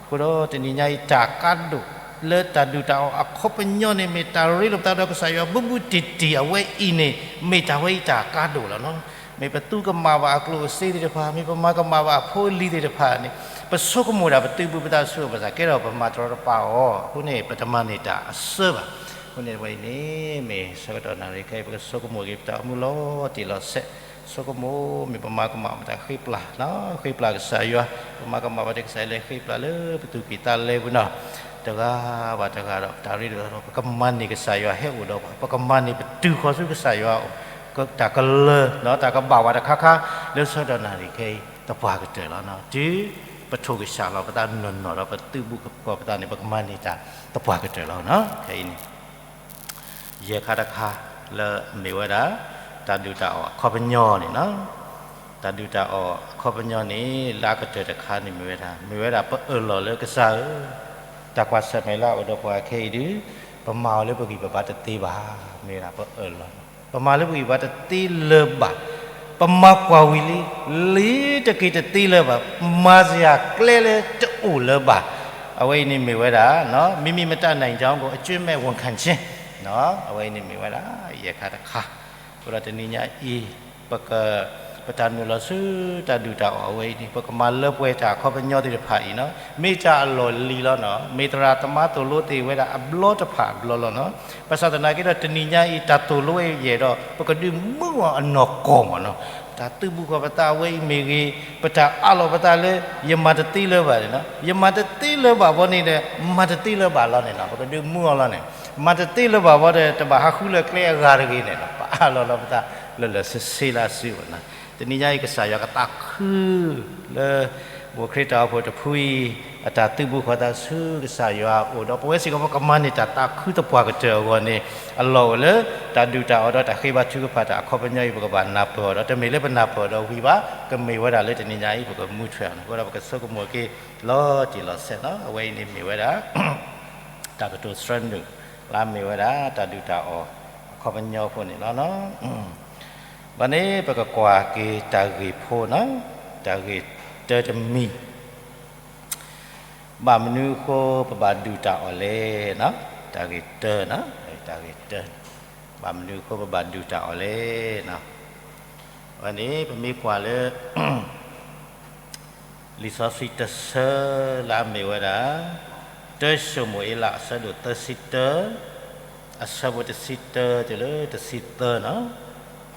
အဃိဒီးတနံၤညါအံၤ တၢ်ကါဒိၣ်လၢတၢ်ဒုၣ်တၢ်အီၣ်အခီပညီန့ၣ် မ့ၢ်တၢ်ရ့လိာ်ပသးဒီးကစၢ်ယွၤဘူးဘူးတံၢ်တံၢ်အဝဲအံၤန့ၣ် မ့ၢ်တၢ်ဝဲအံၤတၢ်ကါဒိၣ်လီၤနီၤ. မ့ၢ်ပသူကမၣ်ဘၣ်အကျိၣ်အစ့သ့ၣ်တဖၣ်, မ့ၢ်ပမၤကမၣ်ဘၣ်အဖိအလံၤသ့ၣ်တဖၣ်န့ၣ်, ပဆိကမိၣ်ဒၣ်ပသုးဘူးပသးဆူအအိၣ် ဘၣ်ဆၣ်ကဲထီၣ်ပမၤတရီတပါအီၤအဃိန့ၣ် ပတမၤန့ၢ်တၢ်အဆၢဘၣ်. အဃိန့ၣ်ဝဲအံၤန့ၣ် မ့ၢ်ဆၢကတီၢ်နၣ်ရံၣ်ခဲအံၤ ပကဆိကမိၣ်က့ၤပတၢ်အိၣ်မူလီၤတံၢ်လီၤဆဲး, ဆိကမိၣ်မ့ၢ်ပမၤကမၣ်ဘၣ်တၢ်ဃ့ပျၢ်, ဃ့ပျၢ်ကစၢ်ယွၤ, ပမၤကမၣ်ဘၣ်တၢ်ကစၢ်ယွၤလဲၤဃ့ပျၢ်လၢပသူၣ်ကံၢ်သးလဲပူၤနီၤ. တဂၤဘၣ်တဂၤဒီး ပတၢ်ရ့လိာ်သးဒီး ပကမၤန့ၢ်ကစၢ်ယွၤဟဲအိၣ်ဒီးပှၤ, ပကမၤန့ၢ်ပတုၤဃီၤဆူကစၢ်ယွၤအအိၣ်, တၢ်ကလၢၤနီၤ တၢ်ကဘၣ်ဝဲတခါခါ လၢဆၢကတီၢ်နၣ်ရံၣ်ခဲအံၤ သပှၢ်ကတၢၢ်လီၤ. တုၤပထိၣ်ကစၢ်လီၤပသးနီၢ်နီၢ်ဒီး ပသုးဘူးကီၢ်ပသးန့ၣ် ပကမၤန့ၢ်တၢ်သပှၢ်ကတၢၢ်လီၤ. ခဲအံၤန့ၣ် ယဲၢ်ခါတခါ လၢအမ့ၢ်ဝဲဒၣ် တၢ်ဒုၣ်တၢ်အီၣ်အခီပညီန့ၣ်နီၤ. တၢ်ဒုၣ်တၢ်အီၣ်အခီပညီန့ၣ် လၢအကတၢၢ်တခါန့ၣ်မ့ၢ်ဝဲဒၣ်, မ့ၢ်ဝဲဒၣ်ပအၢၣ်လီၤလၢကစၢ်ဧၢ, တၢ်ကွၢ်ဆၢၣ်မဲာ်လၢအအိၣ်ဒီးပှၤခဲအံၤဒုး, ပမၤအီၤလၢပဂံၢ်ပဘါတသ့ဘၣ်, မ့ၢ်ဝဲဒၣ်ပအၢၣ်လီၤ, ပမၤလၢပဂံၢ်ပဘါတသ့လၢၤဘၣ်, ပမၤကွၢ်ဝံၤလံ, လံတက့ၤတသ့လၢၤဘၣ်, မၤစ့ၢ်ကျဲလၢတအိၣ်လၢၤဘၣ်. အဝဲအံၤန့ၣ်မ့ၢ်ဝဲဒၣ် မ့မ့ၢ်မတၤနၢ်အံၤ ကၠီကအိၣ် အကၠ့မဲာ်ဝီၢ်ခၣ်ဆ့, အဝဲအံၤန့ၣ်မ့ၢ်ဝဲဒၣ် ယဲၢ်ခါတခါ. အဃိဒီးတနံၤညါအံၤ ပက ပတၢ်နုာ်လီၤဆူတၢ်ဒုၣ်တၢ်အီၣ်အဝဲအံၤန့ၣ် ပကမၤလၢပှဲၤတၢ်အခီပညီသ့ၣ်တဖၣ်အံၤနီၤ, မ့ၢ်တၢ်အလီၢ်လံၤလီၤနီၤ, မ့ၢ်သရၣ်သမါသိၣ်လိသ့ၣ်ဝဲဒၣ်အဘျီတဖၣ်အဘျီလီၤနီၤ. ဘၣ်ဆၣ်သနာ်က့ဒီးတနံၤညါအံၤ တၢ်သိၣ်လိဝဲယဲၢ်ဒီး ပကဒုးမူအီၤအနီၢ်ကီၢ်မးနီၤ. တၢ်သုးဘူးဃီၤပသးအဝဲအံၤမ့ၢ်ဂ့ၤ, ပတၢ်အးလီၤပသးလၢ ယမၤတသ့လၢၤဘၣ်န့ၣ်နီၤ, ယမၤတသ့လၢၤဘၣ်ဘီန့ၣ်ဒီး မၤတသ့လၢၤဘၣ်လီၤန့ၣ်နီၤ, ပကဒုးမူအီၤလီၤန့ၣ်. မၤတသ့လၢၤဘၣ်ဘီဒီး တဘၣ်ဟးဃုလၢကျဲအဂၤတဂ့ၤန့ၣ်နီၤ, ပအးလီၤလီၤပသးလၢလၢာ်ဆ့ဆ့လၢအစုပူၤနီၤ. တနံၤညါအံၤ ကစၢ်ယွၤကသးခု လၢ မိၢ်ခရံာ်တၢ်အိၣ်ဖှိၣ်တဖုအံၤ အတၢ်သုးဘူးဃီၤသးဆူကစၢ်ယွၤအအိၣ်ဒီး ပဝဲစ့ၢ်ကီး ပကမၤန့ၢ်တၢ်သးခုသပှၢ်ကတၢၢ်အဂီၢ်န့ၣ် အလီၢ်အိၣ်လၢ တၢ်ဒုၣ်တၢ်အီၣ်ဒီးတၢ်ဃ့ဘါထုကဖၣ်တၢ်အခီပညီအံၤ ပကဘၣ်နၢ်ပၢၢ်အီၤဒီး တမ့ၢ်လၢပနၢ်ပၢၢ်အီၤဒီးဝံၤဘၣ်, ကမ့ၢ်ဝဲဒၣ်လၢတနံၤညါအံၤ ပကမူထွဲအီၤန့ၣ်. အဃိဒီး ပကဆိကမိၣ်က့ၤလီၤတံၢ်လီၤဆဲးနီၤ, အဝဲအံၤန့ၣ်မ့ၢ်ဝဲဒၣ် တၢ်ကတိၤဆှၢနုာ် လၢအမ့ၢ်ဝဲဒၣ် တၢ်ဒုၣ်တၢ်အီၣ်အခီပညီအဃိန့ၣ်လီၤ. ဘၣ်န့ၣ် ပကကွၢ်က့ၤတၢ်ဂ့ၢ်ဖိနီၤ, တၢ်ဂ့ၢ်တၢတမံၤ, ဘၣ်မနုၤအဃိပဘၣ်ဒုၣ်တၢ်အီၣ်လဲၣ်နီၤ, တၢ်ဂ့ၢ်တၢနီၤ, တၢ်ဂ့ၢ်တၢ, ဘၣ်မနုၤအဃိပဘၣ်ဒုၣ်တၢ်အီၣ်လဲၣ်နီၤ. အဝဲန့ၣ် ပမ့ၢ်ကွၢ်လၢ လံာ်စီဆှံတဆၢလၢအမ့ၢ်ဝဲဒၣ် တၢၡမူၤအ့လး အဆၢဒိၣ်သၢဆံတၢ, အဆၢဖိတဆံတၢတုၤလၢတဆံသၢနီၤ.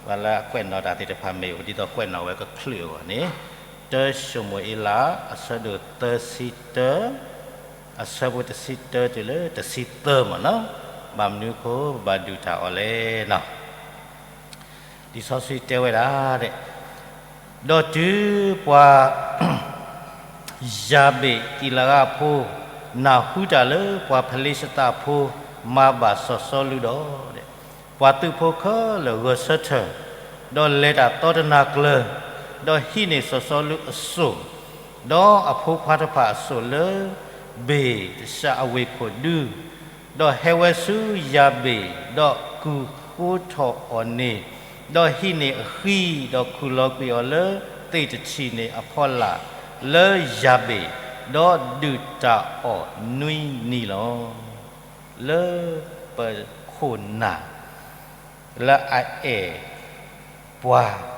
ပှၤလၢအကွဲးနီၣ်တၢ်သ့ၣ်တဖၣ် မ့ၢ်အိၣ်ဒ်သိးကွဲးနီၣ်ဝဲကချုးအဂီၢ်န့ၣ်, တၢၡမူၤအ့လး အဆၢဒိၣ်သၢဆံတၢ, အဆၢဖိတဆံတၢတုၤလၢတဆံသၢမ့ၢ်နီၤ. ဘၣ်မနုၤအဃိပဘၣ်ဒုၣ်တၢ်အီၣ်လဲၣ်နီၤ. လံာ်စီဆှံတဲဝဲဒၣ်, ဒီးတုၤပှၤ ယၤဘ့းအံလးဂၤဖိ နၢ်ဟူတၢ်လၢပှၤဖလ့ၡသးဖိ မၤဘၣ်စီၤစီလူးဒီး, ပှၤသုးဖိခဲလၢာ်ဂဲၤဆၢထၢၣ်, ဒီးလဲၤတၢ်သီတနၤကျၢၤ, ဒီးဟံးန့ၢ်စီၤစီလူးအစိၣ်, ဒီးအဖိခွါတဖၣ်အစိၣ်လၢ ဘ့ၣ်တၡၤအဝ့ၢ်ခိၣ်ဒူ, ဒီးဟဲဝဲဆူယၤဘ့ၣ်, ဒီးကူၣ်ဃိထီၣ်အီၤန့ၣ်, ဒီးဟံးန့ၢ်အဃံ, ဒီးခူၣ်လီၤကွံာ်အီၤလၢသ့ၣ်တထံၣ်န့ၣ်အဖီလာ်လၢယၤဘ့ၣ်, ဒီးဒုၣ်တၢ်အီၣ်နွံနံၤလီၤ. လၢပခိၣ်နၢ် လၢအအဲၣ်ပှၤ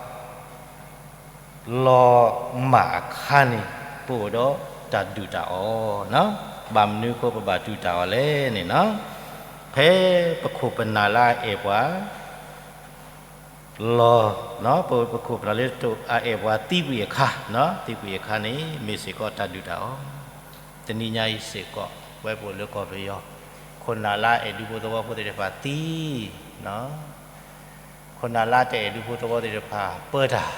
လီၤမၢ်အခါန့ၣ် ပအိၣ်ဒီးတၢ်ဒုၣ်တၢ်အီၣ်, ဘၣ်မနုၤအဃိပဘၣ်ဒုၣ်တၢ်အီၣ်လဲၣ်န့ၣ်, ဖဲပခိၣ်ပနၢ်လၢအအဲၣ်ပှၤ လီၤ, ပခိၣ်ပနၢ်လၢအအဲၣ်ပှၤသံကွံာ်အခါ, သံကွံာ်အခါန့ၣ် မ့ၢ်စ့ၢ်ကီးတၢ်ဒုၣ်တၢ်အီၣ်, တနံၤညါအံၤစ့ၢ်ကီး ပဝဲပအိၣ်လၢကီၢ်ပယီၤ, ခိၣ်နၢ်လၢအအဲၣ်ဒူဖိသဝီဖိသ့ၣ်တဖၣ်သံ ခိၣ်နၢ်လၢအတအဲၣ်ဒူဖိသဝီသ့ၣ်တဖၣ်ပၢတၢ်,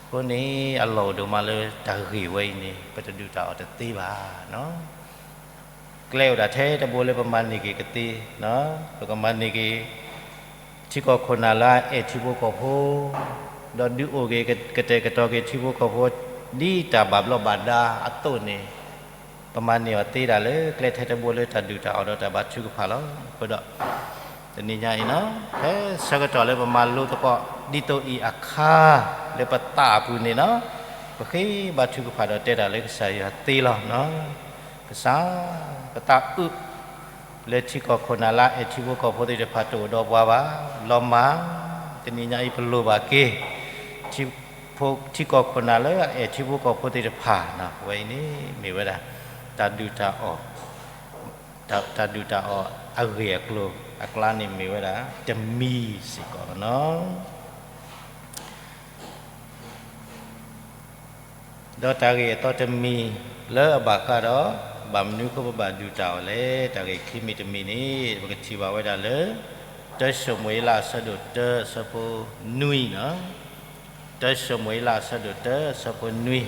အဃိန့ၣ် အလီၢ်အိၣ်ဒိၣ်မးလၢတၢ်ဂ့ၢ်ဝဲအံၤန့ၣ် ပတဒုၣ်တၢ်အီၣ်တသ့ဘၣ်. ကျဲအိၣ်ဒၣ်ထဲတဘိလၢပမၤန့ၢ်က့ၤကသ့, ပကမၤန့ၢ်က့ၤ ထံကီၢ်ခိၣ်နၢ်လၢအအဲၣ်ထံဖိကီၢ်ဖိ, ဒီးဒုးအိၣ်က့ၤကတဲာ်ကတီၤက့ၤထံဖိကီၢ်ဖိ ဒ်တၢ်ဘၣ်ဘျီးဘၣ်ဒါအသိးန့ၣ်, ပမၤန့ၢ်အီၤသ့ဒၣ်လၢကျဲထဲတဘိလၢတၢ်ဒုၣ်တၢ်အီၣ်ဒီးတၢ်ဘါထုကဖၣ်လီၤ. အဃိဒီး တနံၤညါအံၤန့ၣ် ဖဲဆၢကတီၢ်လၢပမၤလိသကိး ဒ်သိးအံၤအခါ လၢပသးအပူၤန့ၣ်လီၤ, ပဃ့ဘါထုကဖၣ်ဒီးတဲတၢ်လၢကစၢ်ယွၤသ့လီၤ. ကစၢ် ပသးအုး လၢထံကီၢ်ခိၣ်နၢ်လၢအအဲၣ်ထံဖိကီၢ်ဖိသ့ၣ်တဖၣ်တအိၣ်ဒီးပှၤဘၣ်, လီၤမၢ်, တနံၤညါအံၤပလိၣ်ဘၣ်က့ၤ ထံကီၢ်ခိၣ်နၢ်လၢအအဲၣ်ထံဖိကီၢ်ဖိသ့ၣ်တဖၣ်, အဝဲအံၤန့ၣ် မ့ၢ်ဝဲဒၣ် တၢ်ဒုၣ်တၢ်အီၣ်, တၢ်ဒုၣ်တၢ်အီၣ်အဂ့ၢ်အကျိၤအကျါန့ၣ်မ့ၢ်ဝဲဒၣ် တမံၤစ့ၢ်ကီးလီၤ. ဒီးတၢ်ဂ့ၢ်အသီတမံၤလၢအဘၣ်ဃးဒီး ဘၣ်မနုၤအဃိပဘၣ်ဒုၣ်တၢ်အီၣ်လဲၣ်, တၢ်ဂ့ၢ်ခံမံၤတမံၤန့ၣ် ပကထံၣ်ဘၣ်ဝဲဒၣ်လၢ တၢၡမူၤအ့လးအဆၢဒိၣ်တၢအဆၢဖိနွံန့ၣ်, တၢၡမူၤအ့လးအဆၢဒိၣ်တၢအဆၢဖိနွံ,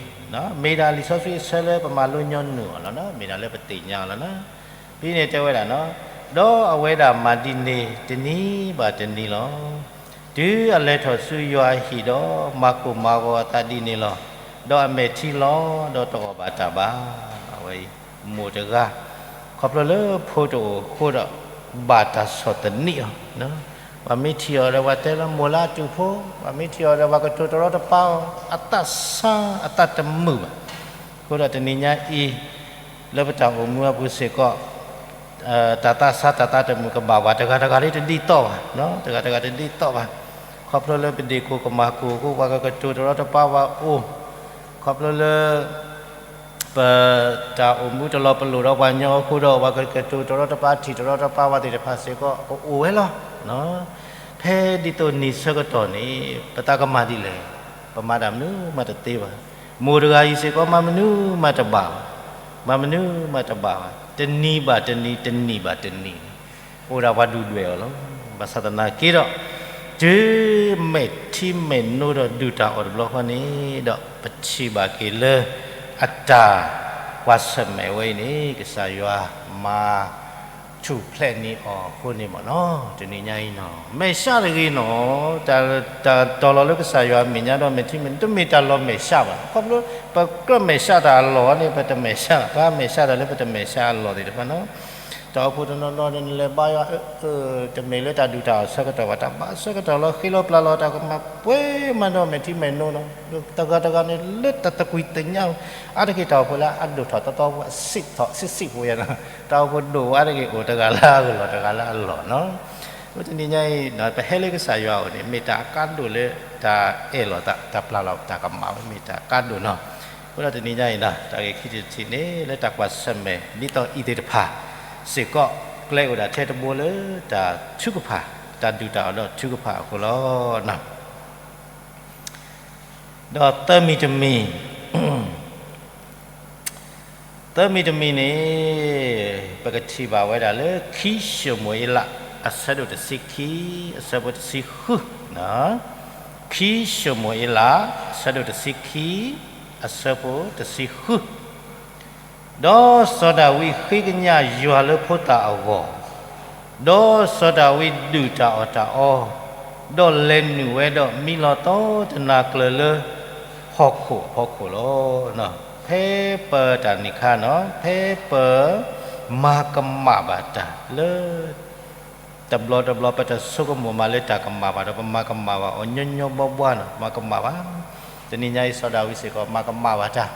မ့ၢ်ဒၣ်လံာ်စီဆှံအဆၢလၢပမၤလိညီနုၢ်အီၤလီၤ, မ့ၢ်ဒၣ်လၢပသ့ၣ်ညါအီၤလီၤ. ဖဲန့ၣ်တဲဝဲဒၣ်န့ၣ်, ဒီးအဝဲဒၣ်မၤဒ်န့ၣ်တနံၤဘၣ်တနံၤလီၤ. တုၤအလဲၤထီၣ်ဆူယွၤအဟံၣ်ဒီး မၤကိၢ်မၤဂီၤအသးဒ်န့ၣ်လီၤ. ဒီးအမဲာ်ထံလီၤ, ဒီးတအီၣ်ဘၣ်တၢ်ဘၣ်. အဝဲအံၤ မိၢ်တဂၤ ခီဖျိလၢဖိတအိၣ်အဃိဒီး ဘၣ်တၢ်ဆီၣ်သနံးအီၤ, ပှၤမ့ၢ်ထံၣ်အီၤဒီးပှၤတဲလၢမိၢ်လၢအတူၢ်ဖိ, ပှၤမ့ၢ်ထံၣ်အီၤဒီးပှၤကတိၤတရီတပါအီၤ, အသးဆါအသးတမုာ်ဘၣ်. အဃိဒီးတနံၤညါအံၤ လၢပတၢ်အိၣ်မူအပူၤစ့ၢ်ကီး တၢ်သးဆါတၢ်သးတမုာ်ကဘၣ်ပှၤတဂၤတဂၤလံတဒ်သိးဘၣ်, တဂၤတဂၤတဒ်သိးဘၣ်. ခီဖျိလၢပဒ့ၣ်ကိၢ်ကမၤကိၢ်အဃိ ပှၤကကတိၤတရီတပါပှၤအိၣ်, ခီဖျိလၢ ပတၢ်အိၣ်မူတလီၤပလိာ်ဒီးပှၤညီအဃိဒီး ပှၤကကတိၤတရီတပါထံၣ်တရီတပါပှၤသ့ၣ်တဖၣ်စ့ၢ်ကီး ကအိၣ်ဝဲလီၤ. ဖဲဒ်သိးနံၤဆၢကတီၢ်န့ၣ် ပသးကမၤဒ်လဲၣ်, ပမၤတၢ်မနုၤမးတသ့ဘၣ်. မိၢ်တဂၤအံၤစ့ၢ်ကီး မၤမနုၤမးတဘၣ်ဘၣ်, မၤမနုၤမးတဘၣ်ဘၣ်, တနံၤဘၣ်တနံၤ တနံၣ်ဘၣ်တနံၣ်န့ၣ် အိၣ်ဒၣ်ပှၤဒုၣ်ဒွဲၣ်အီၤလီၤ. ဘၣ်ဆၣ်သနာ်က့ဒီး တုၤမဲာ်ထံမဲာ်နိဒီးဒုၣ်တၢ်အီၣ်တဘျီဃီန့ၣ်ဒီး ပထံၣ်ဘၣ်က့ၤလၢ အတၢ်ကွၢ်ဆၢၣ်မဲာ်ဝဲအံၤန့ၣ် ကစၢ်ယွၤမၤထူၣ်ဖျဲးန့ၢ်အီၤအဃိန့ၣ်မ့ၢ်နီၤ, တနံၤညါအံၤနီၤ မဲာ်ဆှးတဂ့ၤနီၤ, တၢ်တီၤလီၤလၢကစၢ်ယွၤအမဲာ်ညါဒီးမဲာ်ထံမဲာ် တမ့ၢ်တၢ်လီၤမဲာ်ဆှးဘၣ်. ခီဖျိ ပကြၢးမဲာ်ဆှးတၢ်အလီၢ်န့ၣ် ပတမဲာ်ဆှး, ပမဲာ်ဆှးတၢ်လၢပတမဲာ်ဆှးအလီၢ်သ့ၣ်တဖၣ်နီၤ. တၢ်အိၣ်ဖှိၣ်တနီၤနီၤန့ၣ် နလဲၤဘါယွၤ အၢ တမ့ၢ်လၢတၢ်ဒုၣ်တၢ်အီၣ်ဆၢကတီၢ်ဘၣ်, တၢ်ဘါဆၢကတီၢ်လီၤ ဃ့လီၤပျၢ်လီၤ တၢ်ကမၤပှဲၤမးဒီးမဲာ်ထံမဲာ်နိနီၤ, တဂၤတဂၤန့ၣ် လၢတၢ်သကွံၢ်သညါ အါတက့ၢ်တၢ်အိၣ်ဖှိၣ်လၢအဒိၣ်ထီၣ်သီသီဖိ အဆံးထီၣ်ဆံးဆံးဖိယါနီၤ, တၢ်အိၣ်ဖှိၣ်ဒိၣ်အါတက့ၢ်အိၣ်တဂၤလၢအဂ့ၢ်လီၤ တဂၤလၢအလီၢ်နီၤ. အဃိတနံၤညါအံၤ ပဟဲလၢကစၢ်ယွၤအအိၣ်န့ၣ် မ့ၢ်တၢ်အကါဒိၣ်လၢတၢ်အဲၣ်လီၤသး တၢ်ပျၢ်လီၤတၢ်ကမၣ်ဝဲ မ့ၢ်တၢ်အကါဒိၣ်နီၤ. အဃိဒီးတနံၤညါအံၤ တၢ်ဂ့ၢ်ခံထံၣ်တထံၣ်န့ၣ် လၢတၢ်ကွၢ်ဆၢၣ်မဲာ် ဒ်သိးအံၤသ့ၣ်တဖၣ်စ့ၢ်ကီး ကျဲအိၣ်ဒၣ်ထဲတဘိလၢတၢ်ထုကဖၣ်, တၢ်ဒုၣ်တၢ်အီၣ်ဒီးထုကဖၣ်အဃိလီၤ. ဒီးသၢမံၤတမံၤ, သၢမံၤတမံၤန့ၣ် ပကထံၣ်ဘၣ်ဝဲဒၣ်လၢ ခံၡမူၤအ့လး အဆၢဒိၣ်တဆံခံ အဆၢဖိတဆံဃု, ခံၡမူၤအ့လး အဆၢဒိၣ်တဆံခံ အဆၢဖိတဆံဃု. ဒီးစီၤဒၤဝံးဃ့ကညးယွၤလၢဖိသၣ်အဂီၢ်, ဒီးစီၤဒၤဝံးဒုၣ်တၢ်အီၣ်တၢ်အီ, ဒီးလဲၤနုာ်ဝဲဒီးမံလီၤသီတနၤကျၢၤလၢ ဟီၣ်ခိၣ်အဖီခိၣ်လီၤ. ဖဲပတၢ်န့ၣ်ခါန့ၣ် ဖဲပမၤကမၣ်ဘၣ်တၢ်လၢ တဘျီတဘျီပတဆိကမိၣ်မးလၢတၢ်ကမၣ်ဘၣ်ဒီး ပမၤကမၣ်ဘၣ်အီၤညီညီဘှီဘှီန့ၣ် မၤကမၣ်ဘၣ်. တနံၤညါအံၤ စီၤဒၤဝံးစ့ၢ်ကီး မၤကမၣ်ဘၣ်တၢ်,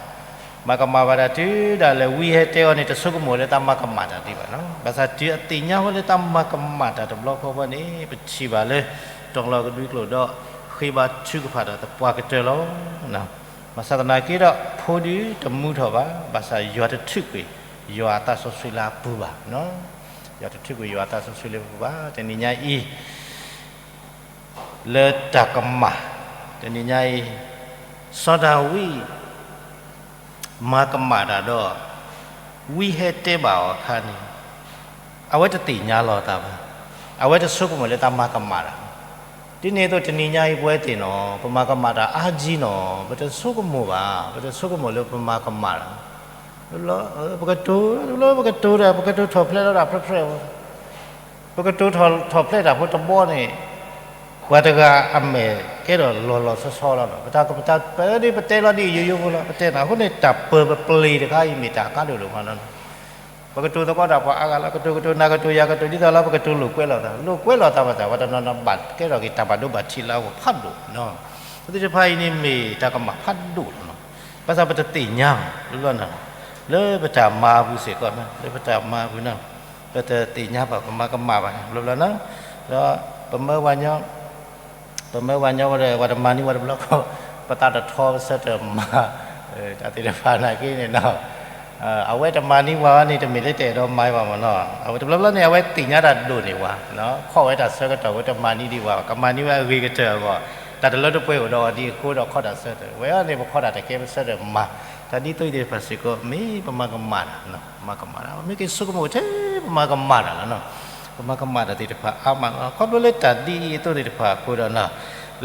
မၤကမၣ်ဘၣ်တၢ်တုၤဒၣ်လဲာ် ဝံဟဲတဲအီၤန့ၣ် တဆိကမိၣ်လၢတၢ်မၤကမၣ်တၢ်ဒံးဘၣ်န့ၣ်, ဘၣ်ဆၣ်တုၤအသ့ၣ်ညါဝဲလၢတၢ်မၤကမၣ်တၢ်တဘျီဃီဘီန့ၣ် ပထံၣ်ဘၣ်လၢ တီၤလီၤကဒွံကျိာ်ဒီး ဃ့ဘါထုကဖၣ်ဒီးသပှၢ်ကတၢၢ်လီၤ. ဘၣ်ဆၣ်သနာ်က့ဒီး ဖိဒုတမူထီၣ်ဘၣ်, ဘၣ်ဆၣ်ယွၤတထုးကွံာ် ယွၤအသးစီဆှံလၢအပူၤဘၣ်. ယွၤတထုးကွံာ်ယွၤအသးစီဆှံလၢအပူၤဘၣ်. တနံၤညါအံၤ လၢတၢ်ကမၣ်, တနံၤညါအံၤ စီၤဒၤဝံး မၤကမၣ်တၢ်ဒီး ဝံဟဲတဲဘၣ်အီၤအခါန့ၣ် အဝဲတသ့ၣ်ညါလီၤအသးဘၣ်. အဝဲတဆိကမိၣ်လၢတၢ်မၤကမၣ်တၢ်. ဒ်န့ၣ်အသိးတနံၤညါအံၤပဝဲသ့ၣ်န့ၣ် ပမၤကမၣ်တၢ်အါကံန့ၣ် ပတဆိကမိၣ်ဘၣ်, ပတဆိကမိၣ်လၢပမၤကမၣ်တၢ်. ပကတိၤ, ပကတိၤတၢ်, ပကတိၤထီၣ်ဖျဲးလီၤတၢ်ဖြဲၣ်ဖြဲၣ်ဝဲ ပကတိၤထီၣ်ဖျဲးတၢ်ဖိတဘီန့ၣ် ပှၤတဂၤအမဲာ်ကဲထီၣ်လီၤလီၤဆီဆီလီၤ. ပတၢ်ကပတၢ်ပၢဒ်ပတဲလီၤဒ်ယိယိဖိလီၤ. ပတဲနၤအဃိန့ၣ် တၢ်ပၢပပျ့ၤတခါအံၤမ့ၢ်တၢ်အကါဒိၣ်ဒိၣ်မးလီၤ. ပကတိၤသကိးတၢ်ပှၤအါဂၤလီၤ. ကတိၤကတိၤနၤကတိၤယၤကတိၤဒ်သိးလၢပကတိၤလိာ်ကွဲလိာ်သး, လိာ်ကွဲလိာ်သးဘၣ်ဆၣ် ပှၤတနီၤနီၤဘၣ်ကဲထီၣ်က့ၤတၢ်ဘၣ်ဒိဘၣ်ထံးလၢအဂီၢ်ဖးဒိၣ်. အဝဲသ့ၣ်တဖၣ်အံၤန့ၣ်မ့ၢ်တၢ်ကမၣ်ဖးဒိၣ်လီၤ. ဘၣ်ဆၣ်ပတသ့ၣ်ညါဘၣ်, လၢပတၢ်မၤအပူၤစ့ၢ်ကီး, လၢပတၢ်မၤအပူၤန့ၣ် ပတသ့ၣ်ညါဘၣ်, ပမၤကမၣ်ဘၣ်န့ၣ် ဘျီဘျီန့ၣ်, ဒီးပမၢပှၤညီ, ပမၢပှၤညီဝဲဒီး ပှၤတမၤန့ၢ်ပှၤတဘျီဃီ, ပသးတထီပဆၢထၢၣ်မၤ, တၢ်သ့ၣ်တဖၣ်နာ်က့န့ၣ်ဒီး အဝဲတမၤန့ၢ်ပှၤန့ၣ် တမ့ၢ်လၢတအဲၣ်ဒိးမၤဘၣ်မ့ၢ်နီၤ. အဝဲတဘျီဘျီန့ၣ် အဝဲသ့ၣ်ညါတၢ်ဒိၣ်န့ၢ်ပှၤ, ခီၣ်ဝဲတၢ်ဆၢကတီၢ်ဝဲတမၤန့ၢ်ဒံးပှၤ, ကမၤန့ၢ်ဝဲအဂ့ၤကတၢၢ်အဂီၢ်, တၢ်တလၢတပှဲၤအိၣ်ဒီးအီၤဒ်အဃိဒီးခီၣ်တၢ်ဆၢကတီၢ်, ဝဲန့ၣ်ပခီၣ်တၢ်တကဲပဆၢထၢၣ်မၤ, တၢ်ဒ်သိးအံၤသ့ၣ်တဖၣ်စ့ၢ်ကီး မ့ၢ်ပမၤကမၣ်တၢ်, မၤကမၣ်တၢ်, မ့ၢ်က့ၤဆိကမိၣ်ထဲပမၤကမၣ်တၢ်လီၤ. ပမၤကမၣ်တၢ်သ့ၣ်တဖၣ်အါမးလီၤ. ခီဖျိလၢတၢ်ဒ်အံၤအသိးသ့ၣ်တဖၣ်အဃိဒီး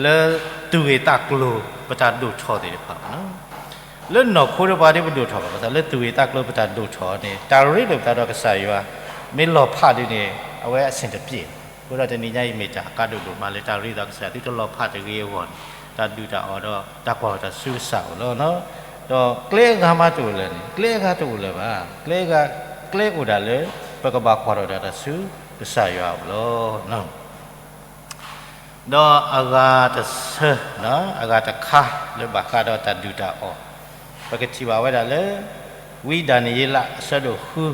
လၢသူၣ်ဂ့ၢ်သးကျိၤပတၢ်ဒိၣ်ထီၣ်သ့ၣ်တဖၣ် လၢနီၢ်ခိတပၤဒ်ပဒိၣ်ထီၣ်ဘၣ်, ဘၣ်ဆၣ်လၢသူၣ်ဂ့ၢ်သးကျိၤပတၢ်ဒိၣ်ထီၣ်န့ၣ် တၢ်ရ့လိာ်ပသးဒီးကစၢ်ယွၤ မ့ၢ်လီၤဖးဒ်န့ၣ် အဝဲအဆင်တပြေ. အဃိဒီးတနံၤညါအံၤမ့ၢ်တၢ်ကါဒိၣ်ဒိၣ်မးလၢတၢ်ရ့လိာ်သးကစၢ် သုတလီၤဖးတဂ့ၤအဂီၢ်န့ၣ် တၢ်ဒုၣ်တၢ်အီၣ်ဒီးတၢ်ကွၢ်ထီၣ်တၢ်ဆူကစၢ်အိၣ်လီၤ. ဒီးကျဲအဂၤမးတအိၣ်လၢၤန့ၣ် ကျဲအဂၤတအိၣ်လၢၤဘၣ်, ကျဲအဂၤ, ကျဲအိၣ်ဒၣ်လၢ ပကဘၣ်ကွၢ်ထီၣ်တၢ်တၢ်ဆူကစၢ်ယွၤအိၣ်လီၤ. ဒီးအဂၤတဆၢ, အဂၤတခါလၢဘၣ်ဃးဒီးတၢ်ဒုၣ်တၢ်အီၣ်, ပကထံၣ်ဘၣ်ဝဲဒၣ်လၢ ဝံဒၤနံးယ့လး အဆၢဒိၣ်ဃု,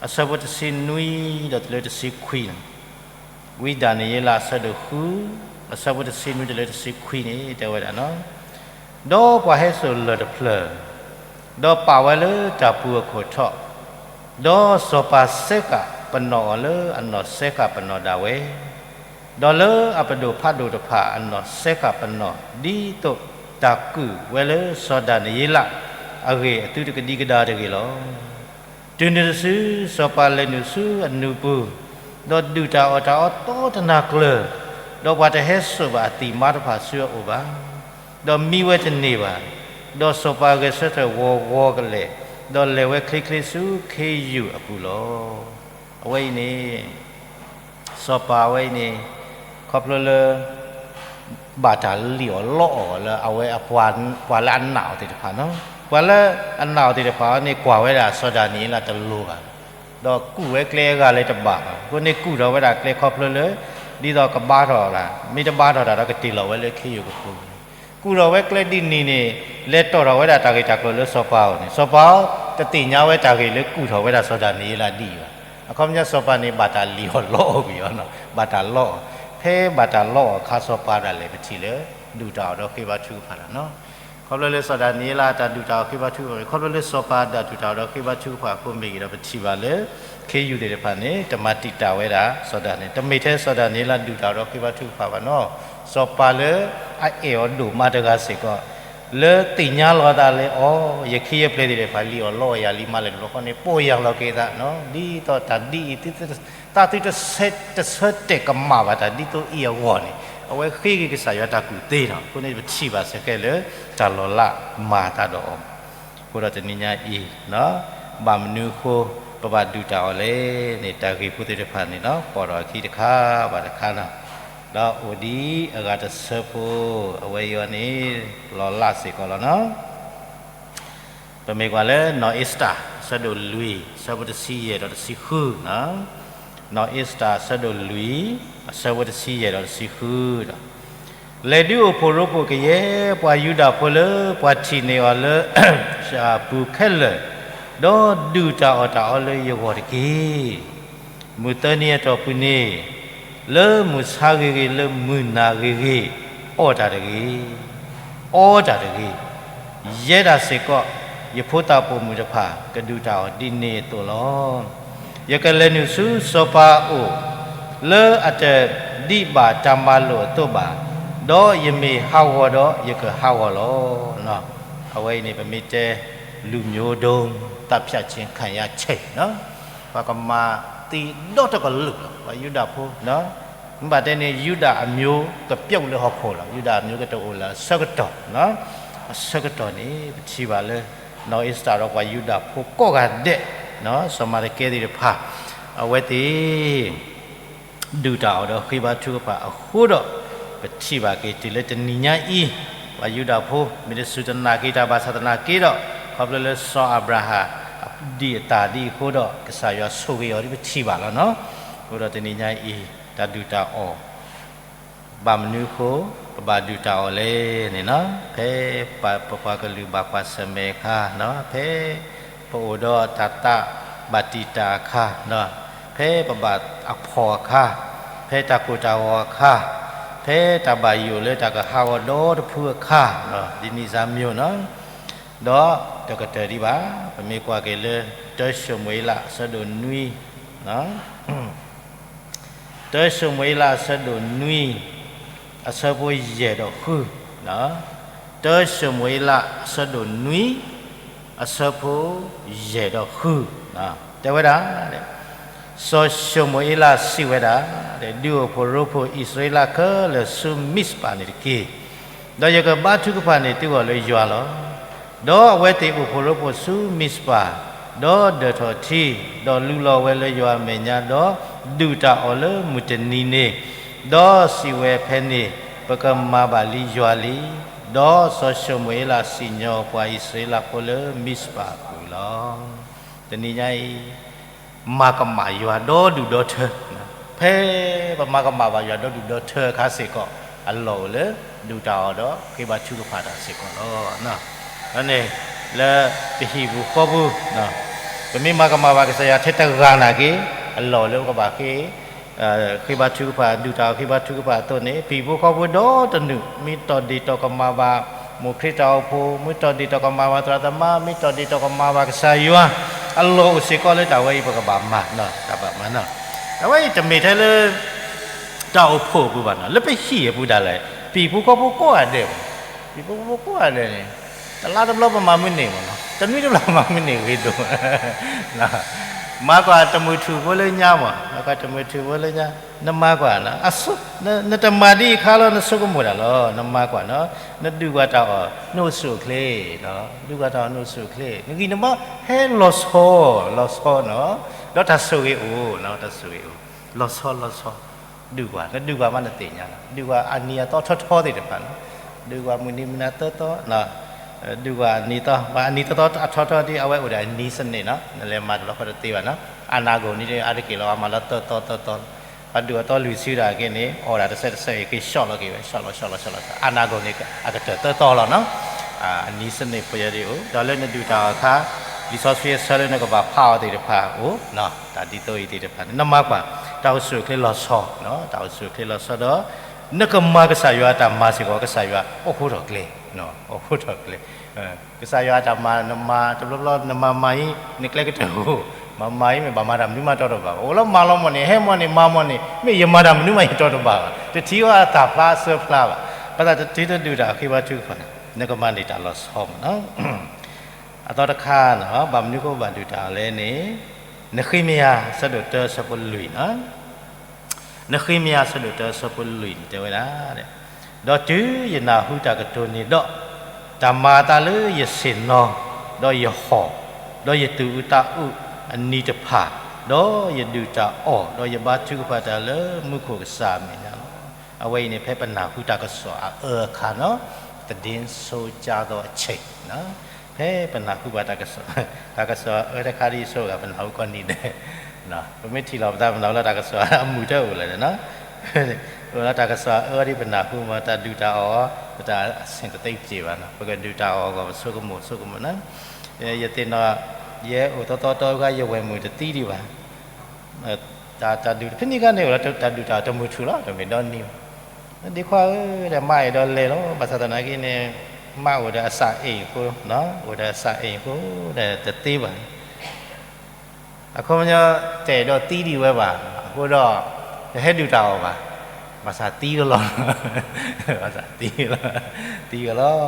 အဆၢဖိတဆံနွံဒီးတုၤလၢတဆံခွံန့ၣ်, ဝံဒၤနံးယ့လး အဆၢဒိၣ်ဃု, အဆၢဖိတဆံနွံတုၤလၢတဆံခွံန့ၣ် တဲဝဲဒၣ်, ဒီးပှၤဟဲစိာ်လၢၢ်တဖျၢၣ်, ဒီးပာ်ဝဲလၢတၢ်ပူၤအခိၣ်ထီၣ်, ဒီးစီၤပၤစဲဃာ်ပနီၣ်အီၤလၢအနီၣ်စဲဃာ်ပနီၣ်ဒၣ်ဝဲ, ဒီးလၢအပဒိၣ်ဖးဒိၣ်တဖၣ်အနီၣ်စဲဃာ်ပနီၣ် ဒ်သိးတၢ်ကုၢ်ဝဲလၢစီၤဒၤနံးယ့လးအဂ့ၢ်အသုတကဒံကဒါတဂ့ၤလီၤ. တုၤနုၤတစု စီၤပၤလဲၤနုာ်ဆူအနုၤပူၤ, ဒီးဒုၣ်တၢ်အီၣ်တၢ်အီသီတနၤကျၢၤ, ဒီးပှၤတဟဲစိာ်ဘၣ်အသံၣ်မါတဖၣ်ဆူအအိၣ်ဘၣ်, ဒီးမံဝဲတန့ၢ်ဘၣ်, ဒီးစီၤပၤဂဲၤဆၢထၢၣ်ဂီၤဂီၤကလဲာ်, ဒီးလဲၤဝဲချ့ချ့ဆူခ့ယုၢ်အပူၤလီၤ. အဝဲအံၤန့ၣ် စီၤပၤဝဲအံၤန့ၣ် ခီဖျိလၢ ဘၣ်တၢ်လံၣ်အီၣ်လီအီၣ်လၢအဝဲအပှၤ, ပှၤလၢအနာ်အီၤသ့ၣ်တဖၣ်န့ၣ်, ပှၤလၢအနာ်အီၤသ့ၣ်တဖၣ်န့ၣ် ကွၢ်ဝဲဒၣ်စီၤဒၤနံးယ့လးတလိၤဘၣ်, ဒီးကူၣ်ဝဲကျဲအဂၤလၢတဘၣ်ဘၣ်, အဃိန့ၣ်ကူၣ်ထီၣ်ဝဲဒၣ်ကျဲခီဖျိလၢ ဒ်သိးကဘါထီၣ်တၢ်, မ့ၢ်တဘါထီၣ်တၢ်ဒီးကတ့ၢ်လီၤဝဲလၢခ့ယုၢ်ကပူၤန့ၣ်, ကူၣ်ထီၣ်ဝဲကျဲဒ်န့ၣ်န့ၣ် လဲၤတီၣ်ထီၣ်ဝဲဒၣ်တၢ်ဂ့ၢ်တၢ်ကျိၤလၢစီၤပၤအအိၣ်န့ၣ်, စီၤပၤတသ့ၣ်ညါဝဲတၢ်ဂ့ၢ်လၢကူၣ်ထီၣ်ဝဲဒၣ်စီၤဒၤနံးယ့လးဒ်အံၤဘၣ်. အခီပညီစီၤပၤန့ၣ် ဘၣ်တၢ်လံၣ်အီၣ်လီအီၣ်ကွံာ်အီၤ, ဘၣ်တၢ်လီအီၣ်, ဖဲဘၣ်တၢ်လီအီၣ်အခါစီၤပၤဒၣ်လဲာ်ပထံၣ်လၢ ဒုၣ်တၢ်အီၣ်ဒီးဃ့ဘါထုကဖၣ်တၢ်န့ၣ်, ခီဖျိလၢစီၤဒၤနံးယ့လးတၢ်ဒုၣ်တၢ်အီၣ်ဃ့ဘါထုကဖၣ်, ခီဖျိလၢစီၤပၤဒၣ်ဒုၣ်တၢ်အီၣ်ဒီးဃ့ဘါထုကဖၣ်အဃိမ့ၢ်ဂ့ၤဒီး ပထံၣ်ဘၣ်လၢ ခ့ယုၢ်သ့ၣ်တဖၣ်န့ၣ် တမၤတံာ်တာ်ဝဲဒၣ်စီၤဒၤနံး, တမ့ၢ်ထဲစီၤဒၤနံးယ့လးဒုၣ်တၢ်အီၣ်ဒီးဃ့ဘါထုကဖၣ်ဘၣ်န့ၣ်, စီၤပၤလၢအအဲၣ်အီၤဒိၣ်မးတဂၤစ့ၢ်ကီး လၢသ့ၣ်ညါလီၤသးလၢ အိ ယခ့ယပျဲၢ်သ့ၣ်တဖၣ် လံၣ်အီၣ်လီအီၣ်ယၤလံမးလၢတဘျီဃီန့ၣ် ပိာ်ယၢ်လီၤက့ၤသး, ဒ်သိးတၢ်ဒ်အံၤ သးသုတဆၢတဲာ်ကမၣ်ဘၣ်တၢ်ဒ်သိးအံၤအဂီၢ်န့ၣ် အဝဲဃ့က့ၤကစၢ်ယွၤတၢ်ကူၣ်သ့န့ၣ်, အဃိန့ၣ်ပထံၣ်ဘၣ်စ့ၢ်ကီးလၢ တၢ်လီၤလးမၤအသးဒီးအီၤ, အဃိဒီးတနံၤညါအံၤ ဘၣ်မနုၤအဃိ ပဘၣ်ဒုၣ်တၢ်အီၣ်လဲၣ်န့ၣ် တၢ်ဂ့ၢ်ဖိသ့ၣ်တဖၣ်န့ၣ် ပိာ်ထီၣ်အခံတခါဘၣ်တခါန့ၣ် ဒီးအိၣ်ဒ်အဂၤတဆၢဖိ, အဝဲအံၤန့ၣ် လီၤလးစ့ၢ်ကီးလီၤနီၤ. ပမ့ၢ်ကွၢ်လၢ နီၢ်အ့စတၢ် အဆၢဒိၣ်လွံၢ် အဆၢဖိတဆံယဲၢ်ဒီးတဆံဃု, နီၢ်အ့စတၢ် အဆၢဒိၣ်လွံၢ် အဆၢဖိတဆံယဲၢ်ဒီးတဆံဃုဒီး, လဲၤဒုးအိၣ်ဖှိၣ်ရိဖှိၣ်ကယဲၢ် ပှၤယူဒၤဖိလၢပှၤထံၣ်န့ၢ်အီၤလၢ ပူၤခဲလၢာ်, ဒီးဒုၣ်တၢ်အီၣ်တၢ်အီလၢယဂီၢ်တက့ၢ်. မုၢ်သၢနံၤအတီၢ်ပူၤန့ၣ်, လၢမုၢ်ဆါဂ့ၤဂ့ၤ လၢမုၢ်နၤဂ့ၤဂ့ၤ, အီၣ်တၢ်တဂ့ၤ, အီတၢ်တဂ့ၤ, ယဲဒၣ်စ့ၢ်ကီး ယဖိသၣ်ပိာ်မုၣ်တဖၣ် ကဒုၣ်တၢ်အီၣ်ဒ်န့ၣ်အသိးလီၤ. ယကလဲၤနုာ်ဆူစီၤပၤအအိၣ် လၢအတဒံးဘၣ်တၢ်မၤလိာ်အသိးဘၣ်, ဒီးယမ့ၢ်ဟးဂီၤဒီးယကဟးဂီၤလီၤ. အဝဲအံၤန့ၣ် ပမ့ၢ်တဲ လူမျိုးတုံးသတ်ဖြတ်ခြင်းခံရချက်, ပှၤကမၤသံဒီတကလုာ်လီၤ ပှၤယူဒၤဖိ, မ့ၢ်ဘၣ်တဲန့ၣ် ယူဒၤအမျိုးကပြုတ်လၢဟီၣ်ခိၣ်လီၤ. ယူဒၤအမျိုးကတအိၣ်လၢအဆၢကတီၢ်, အဆၢကတီၢ်န့ၣ် ပထံၣ်ဘၣ်လၢ နီၢ်အ့စတၢ်ဒီးပှၤယူဒၤဖိကိးဂၤဒဲး, စီၤမၤရဒကဲသ့ၣ်တဖၣ်, အဝဲသ့ၣ် ဒုၣ်တၢ်အီၣ်ဒီးဃ့ဘါထုကဖၣ်အဃိဒီး, ပထံၣ်ဘၣ်က့ၤတုၤလၢတနံၤညါအံၤ, ပှၤယူဒၤဖိ မ့ၢ်တစူၢ်တနာ်က့ၤတၢ်ဘၣ်ဆၣ်သနာ်က့ဒီး, ခီဖျိလၢစီၤအၤဘြၤဟၣ် ဒံၣ်အသၣ်ဒ်အံၤအဃိဒီး ကစၢ်ယွၤဆိၣ်ဂ့ၤအီၤဒ်ပထံၣ်ဘၣ်လီၤနီၤ. အဃိဒီးတနံၤညါအံၤ တၢ်ဒုၣ်တၢ်အီၣ် ဘၣ်မနုၤအဃိ ပဘၣ်ဒုၣ်တၢ်အီၣ်လဲၣ်န့ၣ်နီၤ, ဖဲပပှၤကလုာ်ဘၣ်ကွၢ်ဆၢၣ်မဲာ်အခါ, ဖဲပအိၣ်ဒီးတၢ်သးဘၣ်တံာ်တာ်အခါ, ဖဲပဘၣ်အဖှီၣ်အခါ, ဖဲတၢ်ကိၢ်တၢ်ဂီၤအခါ, ဖဲတၢ်ဘၣ်ယိၣ်လၢတၢ်ကဟးဂီၤဒီတဖုအခါ, ဒ်န့ၣ်စ့ၢ်ကီးနီၤ, ဒီးတကတၢၢ်ဒံးဘၣ်, ပမ့ၢ်ကွၢ်က့ၤလၢ တၢၡမူၤအ့လး အဆၢဒိၣ်နွံ တၢၡမူၤအ့လး အဆၢဒိၣ်နွံ အဆၢဖိယဲၢ်ဒီးဃု, တၢၡမူၤအ့လး အဆၢဒိၣ်နွံ အဆၢဖိယဲၢ်ဒီးဃု, တဲဝဲဒၣ်, စီၤၡမူၤအ့လးစံးဝဲဒၣ်, ဒုးအိၣ်ဖှိၣ်ရိဖှိၣ်အံၣ်စရ့လးခဲလၢာ်ဆူမံးပၤန့ၣ်တက့ၢ်. ဒီးယကဘါထုကဖၣ်န့ၢ်သုဂီၢ်လၢယွၤလီၤ. ဒီးအဝဲသ့ၣ်အိၣ်ဖှိၣ်ရိဖှိၣ်ဆူမံးပၤ, ဒီးဒၢၣ်ထီၣ်ထံ, ဒီးလူလီၤဝဲလၢယွၤအမဲာ်ညါ, ဒီးဒုၣ်တၢ်အီၣ်လၢမုၢ်တနံၤန့ၣ်, ဒီးစံးဝဲဖဲန့ၣ်, ပကမၤဘၣ်လံယွၤလံ. ဒီးစီၤၡမူၤအ့လးစံၣ်ညီၣ်ပှၤအံၣ်စရ့လးဖိလၢမံးပၤအပူၤလီၤ. တနံၤညါအံၤ မၤကမၣ်ယွၤဒီဒူၣ်ဒီထၢ, ဖဲပမၤကမၣ်ဘၣ်ယွၤဒီဒူၣ်ဒီထၢအခါစ့ၢ်ကီး, အလီၢ်အိၣ်လၢဒုၣ်တၢ်အီၣ်ဒီးဃ့ဘါထုကဖၣ်တၢ်စ့ၢ်ကီးလီၤ. န့ၣ် လၢပဟံၣ်ပူၤဃီပူၤ, ပမ့ၢ်မၤကမၣ်ဘၣ်ကစၢ်ယွၤထဲတဂၤနာ်က့, အလီၢ်အိၣ်လၢပကဘၣ်ဃ့ ဃ့ဘါထုကဖၣ်, ဒုၣ်တၢ်အီၣ်ဃ့ဘါထုကဖၣ်အသိးန့ၣ်, ပဟံၣ်ဖိဃီဖိဒီတနုာ်, မ့ၢ်တီၢ်ဒ့ၣ်တီၢ်ကမၣ်ဘၣ် မိၢ်ခရံာ်တၢ်အိၣ်ဖှိၣ်, မ့ၢ်တီၢ်ဒ့ၣ်တီၢ်ကမၣ်ဘၣ်သရၣ်သမါ, မ့ၢ်တီၢ်ဒ့ၣ်တီၢ်ကမၣ်ဘၣ်ကစၢ်ယွၤ, အလီၢ်အိၣ်စ့ၢ်ကီးလၢတၢ်ဝဲအံၤပကဘၣ်မၤ, တၢ်ဘၣ်မၤနီၤ. အဝဲအံၤတမ့ၢ်ထဲလၢ တၢ်အိၣ်ဖှိၣ်အပူၤဘၣ်နီၤ, လၢပဟံၣ်အပူၤဒၣ်လဲာ်, ပဟံၣ်ဖိဃီဖိကိးဂၤဒဲး, ပဟံၣ်ဖိဃီဖိကိးဂၤဒဲးန့ၣ်, တလါတဘျီပမၤမုၢ်နံၤမးနီၤ, တနွံတဘျီပမၤမုၢ်နံၤဂ့ၤဒိၣ် မၤကွၢ်တမုၢ်ထူၣ်ဖိလၢညါမး, မၤကွၢ်တမုၢ်ထူၣ်ဖိလၢညါ, နမၤကွၢ်, နတမၤဒ်အခါလီၤ နဆိကမိၣ်တၢ်လီၤ, နမၤကွၢ်နီၤ, နဒုးကွၢ်တၢ်အီၣ် နအိၣ်ဆူၣ်အိၣ်ချ့, ဒုးကွၢ်တၢ်အီၣ် နအိၣ်ဆူၣ်အိၣ်ချ့, နဂံၢ်နဘါဟဲလီၤဆီ, လီၤဆီနီၤ, ဒီးတၢ်ဆိၣ်ဂ့ၤအိၣ်, တၢ်ဆိၣ်ဂ့ၤအိၣ်, လီၤဆီလီၤဆီ, ဒုးကွၢ်, နဒုးကွၢ်မးနသ့ၣ်ညါလီၤ, ဒုးကွၢ်အနံၤအသီထီထီသ့ၣ်တဖၣ်နီၤ, ဒုးကွၢ်မုၢ်နံၤမုၢ်နၤသၢသီ ဒုးကွၢ်အနံၤသီ, ဘၣ်အနံၤသီသီအထီထီဒ်အဝဲအိၣ်ဒီးအနံၤစနံးနီၤ, နလဲၤမၤတဘျီဃီတသ့ဘၣ်နီၤ, အနးကိၢ်န့ၣ် အါတက့ၢ်လီၤ အမၤလီၤသၢသီသၢသီ, ပှၤဒုးအသီလွံၢ်ဆံဒၣ်က့န့ၣ် အီၣ်ဒၣ်တစဲးတစဲးအံၤက့ၤ ရှော့လီၤက့ၤဝဲ ရှော့လီၤ ရှော့လီၤ ရှော့လီၤ အနးကိၢ်န့ၣ် အကတၢၢ်သၢသီလီၤနီၤ, အနံၤစနံးပယီၤဒ်အိၣ် ဒီးလၢနဒုးတၢ်အီၣ်အခါ, လံာ်စီဆှံအဆၢလၢနကဘၣ်ဖးအီၤသ့ၣ်တဖၣ် အိၣ်, တၢ်ဒ်သိးအံၤသ့ၣ်တဖၣ်န့ၣ် နမၤကွၢ်, တၢ်အိၣ်ဆူၣ်အိၣ်ချ့လီၤဆီ, တၢ်အိၣ်ဆူၣ်အိၣ်ချ့လီၤဆီဒီး နကမၤကစၢ်ယွၤအတၢ်မၤစ့ၢ်ကီး ကစၢ်ယွၤအိၣ်ဃိထီၣ်ကျဲ, အိၣ်ဃိထီၣ်ကျဲ, ကစၢ်ယွၤအတၢ်မၤ နမၤတဘျီဘျီ နမၤမၤအံၤ နကျဲကတၢၢ်ဧိၤ, မၤမၤအံၤမ့ၢ်ဘၣ်မၤတၢ်မနုၤမးတီတဘၣ်ဘၣ်, အိၣ်လီၤမၤလီၤမီၢ်န့ၣ် ဟဲမီၢ်န့ၣ် မၤမီၢ်န့ၣ် မ့ၢ်ယမၤတၢ်မနုၤမးယတီတဘၣ်ဘၣ်, တထံၣ်ဝဲအသးဖျါအစၢဖျါဘၣ်, ဘၣ်ဆၣ်တထံၣ်တဒုးတၢ်အီၣ်ဃ့ဘါထုကဖၣ်န့ၣ် နကမၤန့ၢ်တၢ်လီၤဆီမးနီၤ. အသီတခါနီၤ ဘၣ်မနုၤဃိဘၣ်ဒုးတၢ်အီၣ်လဲၣ်န့ၣ်, နဃ့မယၤ အဆၢဒိၣ်တၢ အဆၢဖိလွံၢ်နီၤ. နဃ့မယၤ အဆၢဒိၣ်တၢ အဆၢဖိလွံၢ်န့ၣ် တဲဝဲဒၣ်, ဒီးတုၤယနၢ်ဟူတၢ်ကတိၤန့ၣ်ဒီး, တၢ်မၤအသးလၢယဆ့ၣ်နီၤ, ဒီးယဟီၣ်, ဒီးယသူၣ်အုးသးအုးအနံၤတဖၣ်, ဒီးယဒုးတၢ်အီၣ်, ဒီးယဘါထုကဖၣ်တၢ်လၢမူခိၣ်ကစၢ်အမဲာ်ညါလီၤ. အဝဲအံၤန့ၣ် ဖဲပနၢ်ဟူတၢ်ကစီၣ်အအၢအခါနီၤ, သဒ့ဆိကၠါသီအဆဲး, ဖဲပနၢ်ဟူဘၣ်တၢ်ကစီၣ်, တၢ်ကစီၣ်အအၢတခါဒ်ယဆိဂၤ ပနၢ်ဟူကိးနံၤဒဲး, ပမ့ၢ်ထံၣ်လီၤပသး ပနၢ်ဟူလၢတၢ်ကစီၣ်အမုာ်တအိၣ်လၢၤနီၤ, အိၣ်လၢတၢ်ကစီၣ်အအၢဒ်ပနၢ်ဟူမ့ၢ် တၢ်ဒုၣ်တၢ်အီၣ် ပတၢ်ဆ့ၣ်ကသ့စ့ၢ်ဘၣ်နီၤ, ပကဒုၣ်တၢ်အီၣ်အဂီၢ် ပဆိကမိၣ်ဆိကမိၣ်နီၤ, ယသ့ၣ်နီၣ်, ယဲအိၣ်သီသီတီခါ ယဝဲၢ်မုၢ်တသံဒံးဘၣ် တၢ်ဒုၣ်တဖဲန့ၣ်ခါန့ၣ် အိၣ်လၢတၢ်ဒုၣ်တၢ်အီၣ်တမုာ်ထူၣ်လီၤ, တမ့ၢ်ဒီနံၤဘၣ်, ဒ့ခွါဧၢ, ဒီးမါအဲၣ်ဒိးလဲၤလီၤ, ဘၣ်ဆၣ်သနာ်က့န့ၣ် မါအိၣ်ဒီးအစၢ်အ့ၣ်အဃိ, အိၣ်ဒီးအစၢ်အ့ၣ်အဃိဒီးတသ့ဘၣ်, အခီပညီ တအဲၣ်ဒိးသံဒံးဝဲဘၣ်, အဃိဒီး တဟဲဒုၣ်တၢ်အီၣ်ဘၣ်, ဘၣ်ဆၣ်သံကလီၤ, ဘၣ်ဆၣ်သံကလီၤ, သံကလီၤနီၤ,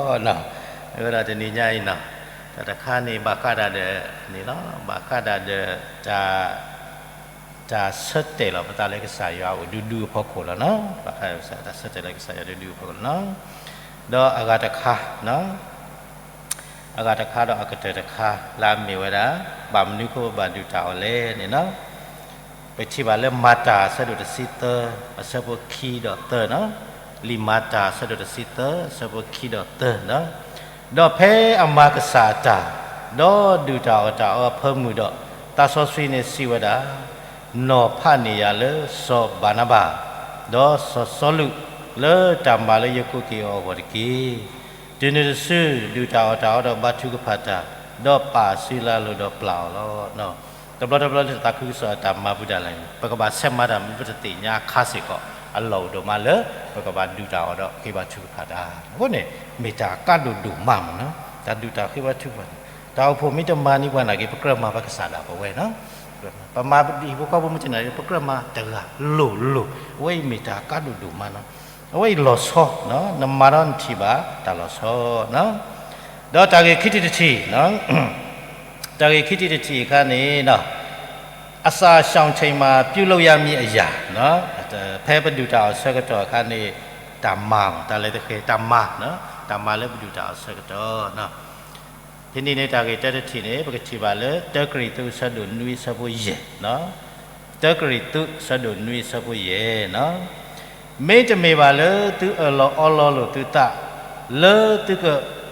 အဃိဒီးတနံၤညါအံၤနီၤ, တၢ်တခါန့ၣ် ဘၣ်ဃးဒၣ်ဒီးန့ၣ်လီၤ, ဘၣ်ဃးဒၣ်ဒီး တၢ် တၢ်ဆၢတဲာ်လီၤပသးလၢကစၢ်ယွၤအိၣ်ဒူဒူအဖီခိၣ်လီၤနီၤ, ဘၣ်ဃးဒီးတၢ်ဆၢတဲာ်လၢကစၢ်ယွၤဒူဒူအဖီခိၣ်လီၤနီၤ, ဒီးအဂၤတခါ, အဂၤတခါဒီးအကတၢၢ်တခါ လၢအမ့ၢ်ဝဲဒၣ် ဘၣ်မနုၤအဃိပဘၣ်ဒုၣ်တၢ်အီၣ်လဲၣ်န့ၣ်နီၤ, ပထံၣ်ဘၣ်လၢမၤတၢ်အဆၢဒိၣ်တဆံသၢ အဆၢဖိခံဒီးသၢနီၤ, လံာ်မၤတၢ်အဆၢဒိၣ်တဆံသၢ အဆၢဖိခံဒီးသၢနီၤ, ဒီးဖဲအမၤကစၢ်အတၢ်, ဒီးဒုၣ်တၢ်အီၣ်တၢ်အီအဖၢမုၢ်ဒီး, သးစီဆှံန့ၣ်စံးဝဲဒၣ်, နီၤဖးန့ၢ်ယၤလၢစီၤဘၤနဘၤ, ဒီးစီၤစီလူး, လၢတၢ်မၤလၢယကိးက့ၤအီၤအဂီၢ်တက့ၢ်. တုၤနုၤတစု ဒုၣ်တၢ်အီၣ်တၢ်အီဒီးဘါထုကဖၣ်တၢ်, ဒီးပာ်စုလၢအလိၤဒီးပျၢ်အီၤလီၤ. တဘျီတဘျီလၢသးခုကစီၣ်အတၢ်မၤပူၤဒၣ်လဲာ်န့ၣ် ပကဘၣ်ဆဲးမၤတၢ်မ့ၢ်ပတသ့ၣ်ညါအခါစ့ၢ်ကီး အလီၢ်အိၣ်ဒိၣ်မးလၢ ပကဘၣ်ဒုၣ်တၢ်အီၣ်ဒီးဃ့ဘါထုကဖၣ်တၢ်. အဃိန့ၣ် မ့ၢ်တၢ်ကါဒိၣ်ဒိၣ်မးမ့ၢ်နီၤ, တၢ်ဒုၣ်တၢ်ဃ့ဘါထုကဖၣ်န့ၣ် တၢ်အိၣ်ဖှိၣ်မ့ၢ်တမၤန့ၢ်ပှၤနာ်က့ ပကြၢးမၤပကစၢ်ဒၣ်ပဝဲနီၤ. ပမၤဟံၣ်ဖိဃီဖိမ့ၢ်တနာ်က့ ပကြၢးမၤတဂၤလိၤလိၤ, အဝဲအံၤမ့ၢ်တၢ်ကါဒိၣ်ဒိၣ်မးနီၤ. အဝဲအံၤလီၤဆီ, နမၤဒီးနထံၣ်ဘၣ်တၢ်လီၤဆီ, ဒီးတၢ်ဂ့ၢ်ခံထံၣ်တထံၣ်, တၢ်ဂ့ၢ်ခံထံၣ်တထံၣ်အခါန့ၣ်, အစာရှောင်ချိန်မှာ ပြုလုပ်ရမည့်အရာ, ဖဲပဒုၣ်တၢ်အီၣ်ဆၢကတီၢ်အခါန့ၣ်, တၢ်မၤ, တၢ်လဲၤတဃဲၤတၢ်မၤ, တၢ်မၤလၢပဒုၣ်တၢ်အီၣ်ဆၢကတီၢ် ဖဲန့ၣ်န့ၣ် တၢ်ဂ့ၢ်တၢတထံၣ်န့ၣ် ပကထံၣ်ဘၣ်လၢ တၢကရံၣ်သူး အဆၢဒိၣ်နွံ အဆၢဖိယဲၢ်, တၢကရံၣ်သူး အဆၢဒိၣ်နွံ အဆၢဖိယဲၢ်နီၤ, မ့တမ့ၢ်ဘၣ်လၢသုအၢၣ်လီၤအီလီၤလိာ်သုသး လၢသုက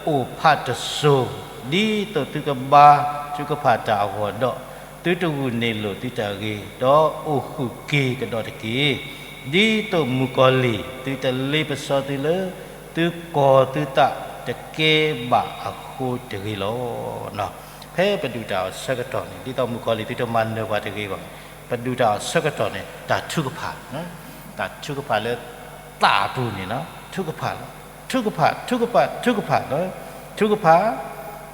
အိၣ်ဖးတစိၤ, ဒ်သိးသုကဘါထုကဖၣ်တၢ်အဂီၢ်ဒီး, သုတဂုာ်န့ၢ်လိာ်သုတၢ်ဂ့ၤ, ဒီးအိၣ်ဃုာ်က့ၤကဒီးတက့ၢ်. ဒ်သိးမုၣ်ကီၤလံၢ် သုတလ့ပစီသုလၢ သုကီၤသုသးတကဲဘၣ်အဃိတဂ့ၤလီၤ. ဖဲပဒုၣ်တၢ်အီၣ်ဆၢကတီၢ်န့ၣ် ဒ်သိးမုၣ်ကီၤလံၢ်သုတမၤနၢၤပှၤတဂ့ၤအဂီၢ်န့ၣ်, ပဒုၣ်တၢ်အီၣ်ဆၢကတီၢ်န့ၣ် တၢ်ထုကဖၣ်, တၢ်ထုကဖၣ်လၢသးအပူၤန့ၣ်, ထုကဖၣ်, ထုကဖၣ်, ထုကဖၣ်, ထုကဖၣ်, ထုကဖၣ်,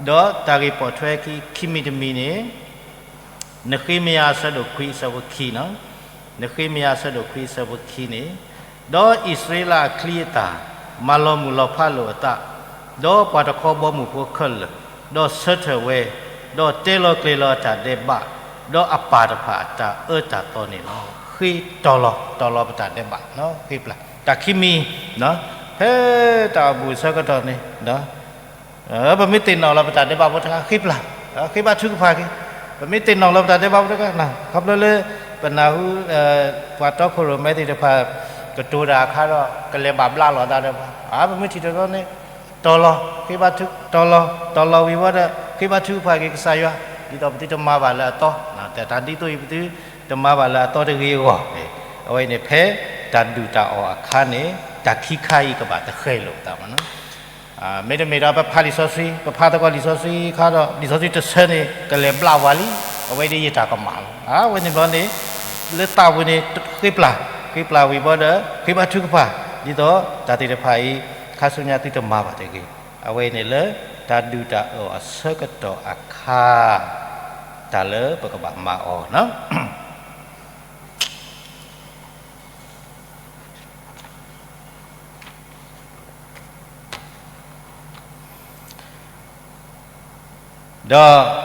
ဒီးတၢ်ဂ့ၢ်ပိာ်ထွဲခံ ခံမံၤတမံၤန့ၣ် နဃ့မယၤ အဆၢဒိၣ်ခွံ အဆၢဖိခံနီၤ, နဃ့မယၤ အဆၢဒိၣ်ခွံ အဆၢဖိခံန့ၣ်, ဒီးအံၣ်စရ့လးအချံအသၣ် မၤလီၤမုၢ်လီၤဖးလိာ်အသး, ဒီးပှၤတခီဘီမုၢ်ဖိခဲလၢာ်, ဒီးဆၢထၢၣ်ဝဲ, ဒီးတဲလီၤကျဲၤလီၤအတၢ်ဒဲးဘး, ဒီးအပၢ်တဖၣ်အတၢ်အၢတၢ်သီန့ၣ်လီၤ. ဃ့တီၤလီၤ, တီၤလီၤပတၢ်ဒဲးဘး, ဃ့ပျၢ်, တၢ်ခံမံၤ, ဖဲတၢ်အိၣ်ဘှံးအဆၢကတီၢ်န့ၣ် ပမ့ၢ်သ့ၣ်နီၣ်လီၤပတၢ်ဒဲးဘးဖိတခါ ဃ့ပျၢ်, ဃ့ဘါထုကဖၣ်က့ၤ, ပမ့ၢ်သ့ၣ်နီၣ်လီၤပတၢ်ဒဲးဘးဖိတခါ, ခီဖျိလၢ ပနၢ်ဟူ ပှၤတီခိၣ်ရိၣ်မဲသ့ၣ်တဖၣ် ကတိၤတၢ်အခါဒီး ကလဲၤဘၣ်ဘျးလိာ်အသးဒီးပှၤ, ပမ့ၢ်ထံၣ်တဘျီန့ၣ် တီၤလီၤ, ဃ့ဘါထု, တီၤလီၤ, တီၤလီၤဝံၤဝဲဒီး ဃ့ဘါထုကဖၣ်က့ၤကစၢ်ယွၤ, ဒ်သိးပသုတမၤဘၣ်လၢအသီ, တၢ်ဒ်သိးအံၤပသုတမၤဘၣ်လၢအသီတဂ့ၤအဂီၢ်, အဝဲန့ၣ်ဖဲ တၢ်ဒုၣ်တၢ်အီၣ်အခါန့ၣ် တၢ်ခံခါအံၤကဘၣ်တဃဲၤလိာ်သးမးနီၤ. မ့တမ့ၢ်ဒီးပဖးလံာ်စီဆှံ, ပဖးသကိးလံာ်စီဆှံအခါဒီး လံာ်စီဆှံတဆၢန့ၣ် ကလဲၤဘျးပှၤလံ, အဝဲဒ်ယတၢ်ကမၣ်လီၤ. အဝဲန့ၣ်ဘျီန့ၣ် လၢသးပူၤန့ၣ် ဃ့ပျၢ်, ဃ့ပျၢ်ဝံၤဘၣ်ဒီး ဃ့ဘါထုကဖၣ်, ဒ်သိးတၢ်သ့ၣ်တဖၣ်အံၤ ခါဆူညါသုတမၤဘၣ်တဂ့ၤ. အဝဲန့ၣ်လၢ တၢ်ဒုၣ်တၢ်အီၣ်အဆၢကတီၢ်အခါ တၢ်လၢပကဘၣ်မၤအီၤနီၤ. ဒီး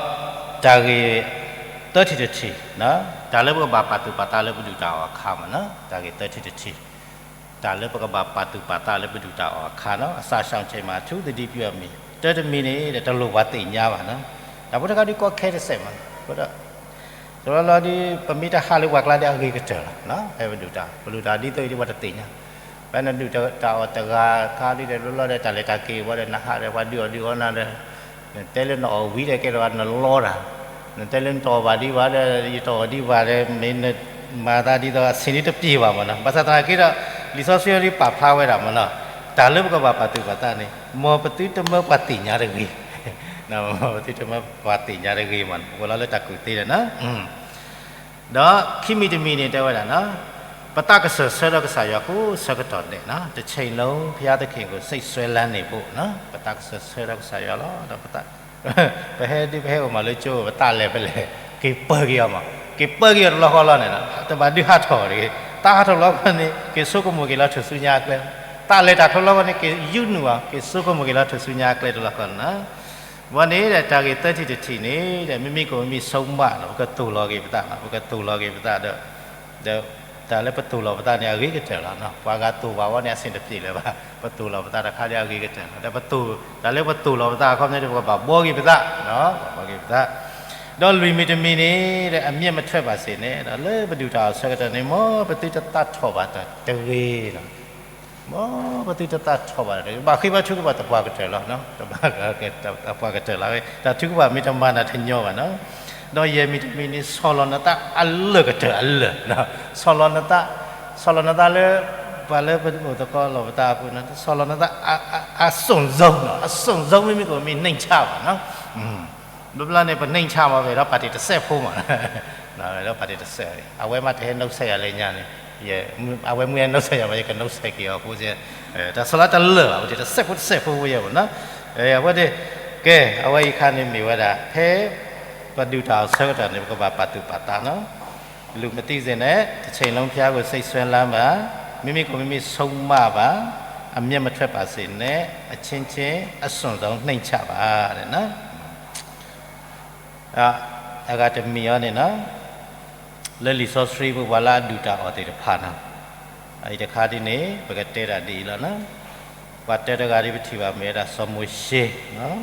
တၢ်ဂ့ၢ် သၢထံၣ်တထံၣ်, တၢ်လၢပကဘၣ်ပာ်သူၣ်ပာ်သးလၢပဒုၣ်တၢ်အီၣ်အခါမးနီၤ, တၢ်ဂ့ၢ်သၢထံၣ်တထံၣ်, တၢ်လၢပကဘၣ်ပာ်သူၣ်ပာ်သးလၢပဒုၣ်တၢ်အီၣ်အခါနီၤ, အစာရှောင်ချိန်မှာ အထူးသတိပြုရမည်, တၢ်တမံၤန့ၣ် တလိၣ်ပှၤသ့ၣ်ညါဘၣ်နီၤ, တၢ်ဖိတခါဒုးကီခဲတစဲးမး, အဃိဒီး တဘျီလီၤဒီး ပမ့ၢ်တဟးလၢပှၤကျါဒီးအဂ့ၤကတၢၢ်လီၤ, ဖဲပဒုၣ်တၢ်, ပဒုၣ်တၢ်ဒ်သိးအံၤဒ်ပှၤတသ့ၣ်ညါ, ဖဲနဒုၣ်တၢ်အီၣ်တဂၤခါဒ်ဒီး လီၤလီၤဒီး တၢ်လဲၤတၢ်က့ၤဝဲဒီး နဟးဒီးပှၤဒုးအီၣ်ဒုးအီနၤဒီး နတဲလၢနအီၣ်ဝံၤဒီး ကဲထီၣ်နလီတၢ်, နတဲလၢနတအီၣ်ဘၣ်ဒံးဘၣ်ဒီး ယတအီၣ်ဒံးဘၣ်ဒီး မ့ၢ်နမၤသးဒ်သိးအဆ့ၣ်န့ၣ်တပျ့ၤဘၣ်မနီၤ. ဘၣ်ဆၣ်သနာ်က့ဒီး လံာ်စီဆှံအံၤဒ်ပာ်ဖျါဝဲဒၣ်မနီၤ, တၢ်လၢပကဘၣ်ပာ်သူၣ်ပာ်သးန့ၣ် မ်ပသုတမၢပှၤသ့ၣ်ညါတဂ့ၤ, မ်ပသုတမၢပှၤသ့ၣ်ညါတဂ့ၤမနီၤ, ပဝဲလီၤလၢတၢ်ကူၣ်သ့ဒီးနီၤ ဒီးခံမံၤတမံၤန့ၣ် တဲဝဲဒၣ်နီၤ, ပသးကစၢၢ်ဆၢထၢၣ်ကစၢ်ယွၤကိးဆၢကတီၢ်ဒဲးနီၤ, တချိန်လုံးဘုရားသခင်ကို စိတ်စွဲလမ်းနေဖို့နီၤ, ပသးကစၢၢ်ဆၢထၢၣ်ကစၢ်ယွၤလီၤ. ဒီးပသး ပဟဲဒ်ပဟဲအိၣ်မးလၢကၠိ ပသးလဲၤဖဲလဲၣ်, က့ၤပၢက့ၤအီၤမး, က့ၤပၢက့ၤအီၤတလီၢ်ဃီလီၤန့ၣ်, တဘၣ်ဒုးဟးထီၣ်တဂ့ၤ, သးဟးထီၣ်လီၤဃီန့ၣ် က့ၤဆိကမိၣ်က့ၤလီၤထူၣ်စုညါအကျဲ, သးလဲၤတၢ်ထီလီၢ်ဃီန့ၣ် က့ၤယူနုာ်အီၤ က့ၤဆိကမိၣ်က့ၤလီၤထူၣ်စုညါအကျဲတလီၢ်ဃီန့ၣ် ဝဲန့ၣ်ဒီးတၢ်ဂ့ၢ်သၢထံၣ်တထံၣ်န့ၣ်ဒီး မ့မ့ၢ်ကီးမ့မ့ၢ်ဆိကမိၣ်ဒီး ပကသိၣ်လီၤက့ၤပသး, ပကသိၣ်လီၤက့ၤပသးဒီး ဒီးတၢ်လၢပသိၣ်လီၤပသးန့ၣ် အဂ့ၤကတၢၢ်လီၤ. ပှၤဂၤသိၣ်ဘၣ်ဝဲန့ၣ် အဆ့ၣ်တပျ့ၤလၢၤဘၣ်, ပသိၣ်လီၤပသးတခါဒီးအဂ့ၤကတၢၢ်လီၤ. ဒီးပသိၣ်, တၢ်လၢပသိၣ်လီၤပသးအခီပညီဒီး ပကဘၣ်ဘှီက့ၤပသး, ဘၣ်ဘှီက့ၤပသး, ဒီးလွံၢ်မံၤတမံၤန့ၣ်ဒီး အမျက်မထွက်ပါစေနဲ့, ဒီးလၢပဒုၣ်တၢ်အီၣ်ဆၢကတီၢ်န့ၣ် မ်ပသုတသးထီၣ်ဘၣ်တၢ်တဂ့ၤလီၤ. မ်ပသုတသးထီၣ်ဘၣ်တၢ်တဂ့ၤ, ဘၣ်ဃ့ဘါထုကဖၣ်သပှၢ်ကတၢၢ်လီၤ, သပှၢ်ကတၢၢ်လီၤ, တၢ်ထုကဖၣ်မ့ၢ်တမၤနၤတညီဘၣ်နီၤ. ဒီးယဲၢ်မံၤတမံၤန့ၣ် ဆီၣ်လီၤနသးအလၢာ်ကတၢၢ်အလၢာ်, ဆီၣ်လီၤနသး, ဆီၣ်လီၤနသးလၢ ပှၤလၢပအိၣ်သကိးလီၤပသးအပူၤန့ၣ် ဆီၣ်လီၤနသး အစွန့်ဆုံးနီၤ, အစွန့်ဆုံး မ့မ့ၢ်ကီးမ့ၢ် နှိမ်ချပါနီၤ. ဘျီဘျီန့ၣ် ပနှိမ်ချမး ပအဲၣ်ဒိးပာ်တ့ၢ်တစဲးဖိမး, အဲၣ်ဒိးပာ်တ့ၢ်တစဲး, အဝဲမ့ၢ်တဟဲနီၣ်ဆဲးယၤလၢညါန့ၣ်, အဝဲမ့ၢ်ဟဲနီၣ်ဆဲးယၤမး ယကနီၣ်ဆဲးက့ၤအီၤဖိ, တၢ်ဆီၣ်လီၤတၢ်လၢာ်ဘၣ်, ပတ့ၢ်တစဲးဖိတစဲးဖိဝဲယဲၢ်မးနီၤ. အဝဲန့ၣ် ကဲ အဝဲအံၤခါန့ၣ်မ့ၢ်ဝဲဒၣ် ဖဲပဒုၣ်တၢ်အီၣ်ဆၢကတီၢ်န့ၣ် ပကဘၣ်ပာ်သူၣ်ပာ်သးနီၤ. လူမသိစေနဲ့, တချိန်လုံးဘုရားကိုစိတ်စွဲလမ်းပါ, မ့မ့ၢ်ကီးမ့မ့ၢ်ဆိကမိၣ်ဘၣ်, အမျက်မထွက်ပါစေနဲ့, အချင်းချင်းအစွန့်ဆုံးနှိမ်ချပါ အဂၤတမံၤအံၤန့ၣ်နီၤ, လၢလံာ်စီဆှံပူၤ ပှၤလၢအဒုၣ်တၢ်အီၣ်သ့ၣ်တဖၣ်နီၤ, အအံၤတခါဒ်န့ၣ် ပကတဲဒၣ်ဒ်အံၤလီၤနီၤ. ပှၤတၢတဂၤဒ်ပထံၣ်ဘၣ်မ့ၢ်ဝဲဒၣ်စီၤမိၤၡ့,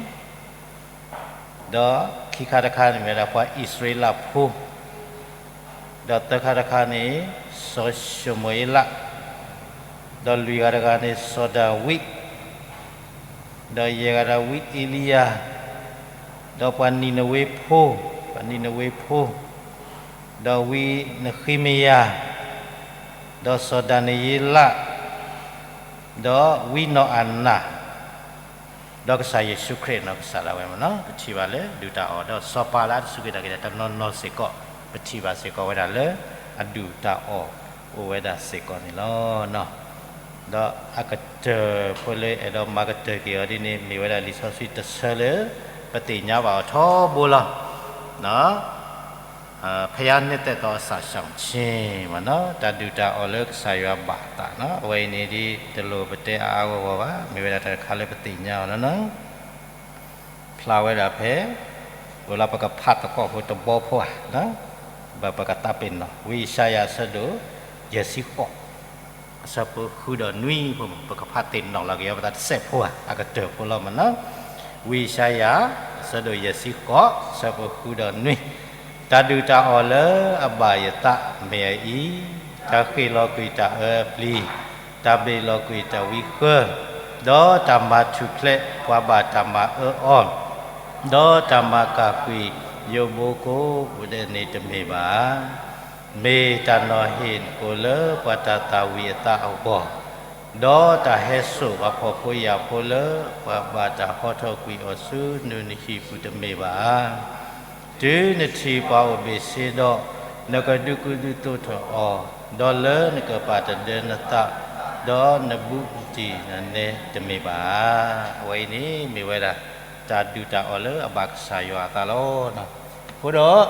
ဒီးခံခါတခါန့ၣ်မ့ၢ်ဝဲဒၣ်ပှၤအံၣ်စရ့လးဖိ, ဒီးသၢခါတခါန့ၣ် စီၤၡမူၤအ့လး, ဒီးလွံၢ်ဂၤတဂၤန့ၣ် စီၤဒၤဝံး, ဒီးယဲၢ်ဂၤဒၣ်ဝံအ့လံယၤ, ဒီးပှၤနံၤနဝ့ဖိ, ပှၤနံၤနဝ့ဖိ, ဒီးဝံနဃ့မယၤ, ဒီးစီၤဒၤနံးယ့လး, ဒီးဝံနီၢ်အၤနၤ, ဒီးကစၢ်ယ့ၣ်ၡူးခရံာ်နီၤ ကစၢ်ဒၣ်ဝဲမးနီၤ ပထံၣ်ဘၣ်လၢဒုၣ်တၢ်အီၣ် ဒီးစီၤပၤလၢအတစူၢ်က့ၤနာ်က့ၤတၢ်တနီၤနီၤစ့ၢ်ကီး ပထံၣ်ဘၣ်စ့ၢ်ကီးဝဲဒၣ်လၢ အဒုၣ်တၢ်အီၣ်အိၣ်ဝဲဒၣ်စ့ၢ်ကီးန့ၣ်လီၤ. ဒီးအကတၢၢ်ဖိလၢအဲၣ်ဒိးမၤကတၢၢ်က့ၤအီၤဒ်န့ၣ် မ့ၢ်ဝဲဒၣ်လံာ်စီဆှံတဆၢလၢ ပသ့ၣ်ညါဘၣ်အီၤထီဘိလီၤ. ဖဲယါန့ၣ်တဲသိးအစးစၢ်ဆ့မးနီၤ တၢ်ဒုၣ်တၢ်အီၣ်လၢကစၢ်ယွၤဘၣ်အသးနီၤ အဝဲအံၤန့ၣ်ဒ်တလိၣ်ပတဲအါအါဂီၢ်ဂီၢ်ဘၣ် မ့ၢ်ဝဲဒၣ်တၢ်တခါလၢပသ့ၣ်ညါအီၤလီၤနီၤ ဖျါဝဲဒၣ်ဖဲ ဝဲလၢပကဖးသကိးဖိတဘီဖိဧါ ဘၣ်ပကသးပ့ၤနီၣ် ဝံယၡါယၤအဆၢဒိၣ် ယဲၢ်ဆံဃိး အဆၢဖိဃုဒီးနွံဖိမး ပကဖးသ့ၣ်နီၣ်လီၤက့ၤအီၤပသးတစဲးဖိဧါ အကတၢၢ်ဖိလီၤမးနီၤ ဝံယၡါယၤ အဆၢဒိၣ်ယဲၢ်ဆံဃိး အဆၢဖိဃုဒီးနွံ တၢ်ဒုၣ်တၢ်အီၣ်လၢအဘၣ်ယသးမ့ၢ်အအံၤ, တၢ်ဃ့ၢ်လီၤကွံာ်တၢ်အၢအပျံၤ, တၢ်ဘ့ၣ်လီၤကွံာ်တၢ်ဝံဃၢ, ဒီးတၢ်မၤထူၣ်ဖျဲးပှၤဘၣ်တၢ်မၤအၢအီၤ, ဒီးတၢ်မၤကၢ်ကွံာ်ယိၣ်ဘိကိးပူၤဒဲးန့ၣ်တမ့ၢ်ဘၣ်. မ့ၢ်တၢ်နီၤဟ့ၣ်ကိးလၢပှၤတၢ်သၣ်ဝံၤအသးအဂီၢ်, ဒီးတၢ်ဟဲစိာ်ပှၤဖှီၣ်ဖိယာ်ဖိလၢပှၤဘၣ်တၢ်ဟီထီၣ်ကွံာ်အီၤဆူနူာ်နဟံၣ်ပူၤတမ့ၢ်ဘၣ်. တုၤနထံၣ်ပှၤအိၣ်ဘ့ၣ်ဆ့ဒီး, နကဒုးကုာ်ဒုးသိးထီၣ်အီၤ, ဒီးလၢနကပာ်တဒၢနသး, ဒီးနဘူးနတံၢ်နနဲတမ့ၢ်ဘၣ်. အဝဲအံၤန့ၣ်မ့ၢ်ဝဲဒၣ် တၢ်ဒုၣ်တၢ်အီၣ်လၢအဘၣ်ကစၢ်ယွၤအသးလီၤ. အဃိဒီး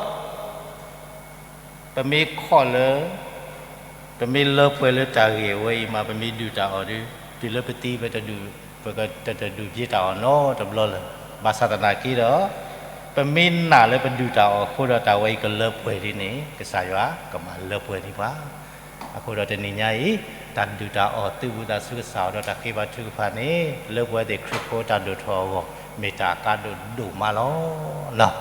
ပမ့ၢ်ခီၣ်လၢ ပမ့ၢ်လၢပှဲၤလၢတၢ်ဂ့ၢ်ဝဲအံၤမး ပမ့ၢ်ဒုၣ်တၢ်အီၣ်ဒီး တုၤလၢပသံ ပတဒုး, ပကတဒုးပျ့ၤတၢ်အီၣ်နီတဘျီလၢၤ. ဘၣ်ဆၣ်သနာ်က့ဒီး ပမ့ၢ်နာ်လၢပဒုၣ်တၢ်အီၣ်အဃိဒီး တၢ်ဝဲအံၤကလၢပှဲၤဒ်န့ၣ် ကစၢ်ယွၤကမၤလၢပှဲၤဒံးပှၤ အဃိဒီးတနံၤညါအံၤ တၢ်ဒုၣ်တၢ်အီၣ်သုးဘူးသးဆူကစၢ်အီၤဒီးတၢ်ဃ့ဘါထုကဖၣ်န့ၣ် လၢပှဲၤသ့ၣ်ခရံာ်ဖိတၢ်ဒိၣ်ထီၣ်အဂီၢ် မ့ၢ်တၢ်အကါဒိၣ်ဒိၣ်မးလီၤ.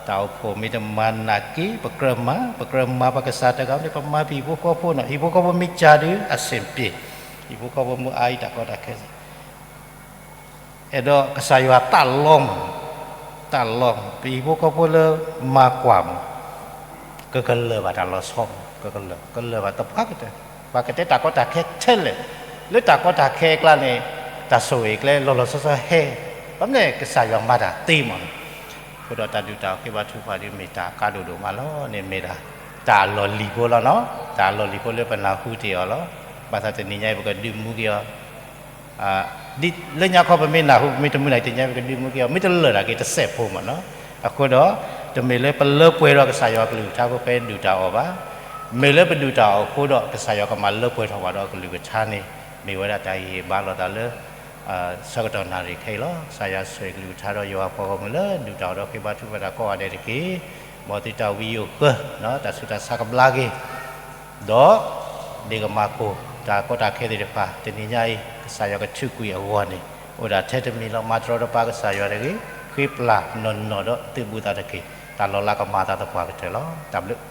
တၢ်အိၣ်ဖှိၣ်မ့ၢ်တမၤနာ်က့ ပကြၢးမၤ, ပကြၢးမၤပကစၢ်တဂၤန့ၣ် ပမၤပဟံၣ်ဖိဃီဖိနီၤ, ဟံၣ်ဖိဃီဖိမ့ၢ်စှၤဒီးအဆင်ပြေ ဟံၣ်ဖိဃီဖိမုၢ်အါအံၤတၢ်ကီတၢ်ခဲ အဲၣ်ဒိးကစၢ်ယွၤတၢ်လီၤမး, တၢ်လီၤမး ပဟံၣ်ဖိဃီဖိလၢမၤကွၢ်မး, ကကလၢၤဘၣ်တၢ်လီၤဆီမး, ကကလၢၤ ကလၢၤဘၣ်သပှၢ်ကတၢၢ်, ပှၤကတဲတၢ်ကီတၢ်ခဲထဲလဲၣ်, လၢတၢ်ကီတၢ်ခဲအကျါန့ၣ် တၢ်ဆိၣ်ဂ့ၤကျဲလီၤလီၤဆီဆီဟဲ, ဘၣ်မနုၤလဲၣ် ကစၢ်ယွၤမၤတၢ်သ့မးန့ၣ်, အဃိဒီးတၢ်ဒုၣ်တၢ်အီၣ်ဃ့ဘါထုကဖၣ်ဒုးမ့ၢ်တၢ်ကါဒိၣ်ဒိၣ်မးလီၤန့ၣ် မ့ၢ်ဒၣ် တၢ်အလီၢ်လံၤဖိလီၤနီၤ, တၢ်အလီၢ်လံၤဖိလၢပနၢ်ဟူတ့ၢ်အီၤလီၤ. ဘၣ်ဆၣ်တနံၤညါအံၤ ပကဒုးမူက့ၤအီၤ လၢညါခီပမ့ၢ်နၢ်ဟူ ပမ့ၢ်တမုာ်နၤ တနံၤညါအံၤ ပကဒုးမူက့ၤအီၤ မ့ၢ်တလၢာ်ဒၣ်က့ၤတစဲးဖိမးနီၤ. အဃိဒီး တမ့ၢ်လၢပလၢပှဲၤဒီးကစၢ်ယွၤကလုၢ်ကထါအဃိ ပဒုၣ်တၢ်အီၣ်ဘၣ်, မ့ၢ်လၢပဒုၣ်တၢ်အီၣ်အဃိဒီး ကစၢ်ယွၤကမၤလၢပှဲၤထီၣ်ပှၤဒီးအကလုၢ်ကထါန့ၣ် မ့ၢ်ဝဲဒၣ်တၢ်ဟ့ၣ်ဘါလိာ်သးလၢ ဆၢကတီၢ်နၣ်ရံၣ်ခဲအံၤလီၤ. ကစၢ်ယွၤဆိၣ်ဂ့ၤကလုၢ်ကထါဒီးယွၤအပှၤဂီၢ်မုၢ်လၢဒုၣ်တၢ်အီၣ်ဒီးဃ့ဘါထုကဖၣ်တၢ်ကိးဂၤဒဲးတက့ၢ်. မ်သုတၢ်ဝံယိၣ်ဃၢ တၢ်ဆူးတၢ်ဆါကဘျါက့ၤ ဒီး ဒ့ၣ်ကမၤကိၢ် တၢ်ကီတၢ်ခဲသ့ၣ်တဖၣ် တနံၤညါအံၤ ကစၢ်ယွၤကထုးကွံာ်အဂီၢ်န့ၣ် အိၣ်ဒၣ်ထဲတမံၤလီၤ. မၤတရီတပါကစၢ်ယွၤတဂ့ၤ, ဃ့ပျၢ်နီၢ်နီၢ်ဒီးသုးဘူးသးတက့ၢ်. တၢ်လီၤလးကမၤအသးသပှၢ်ကတၢၢ်လီၤ. တၢ်ဘျုး တၢ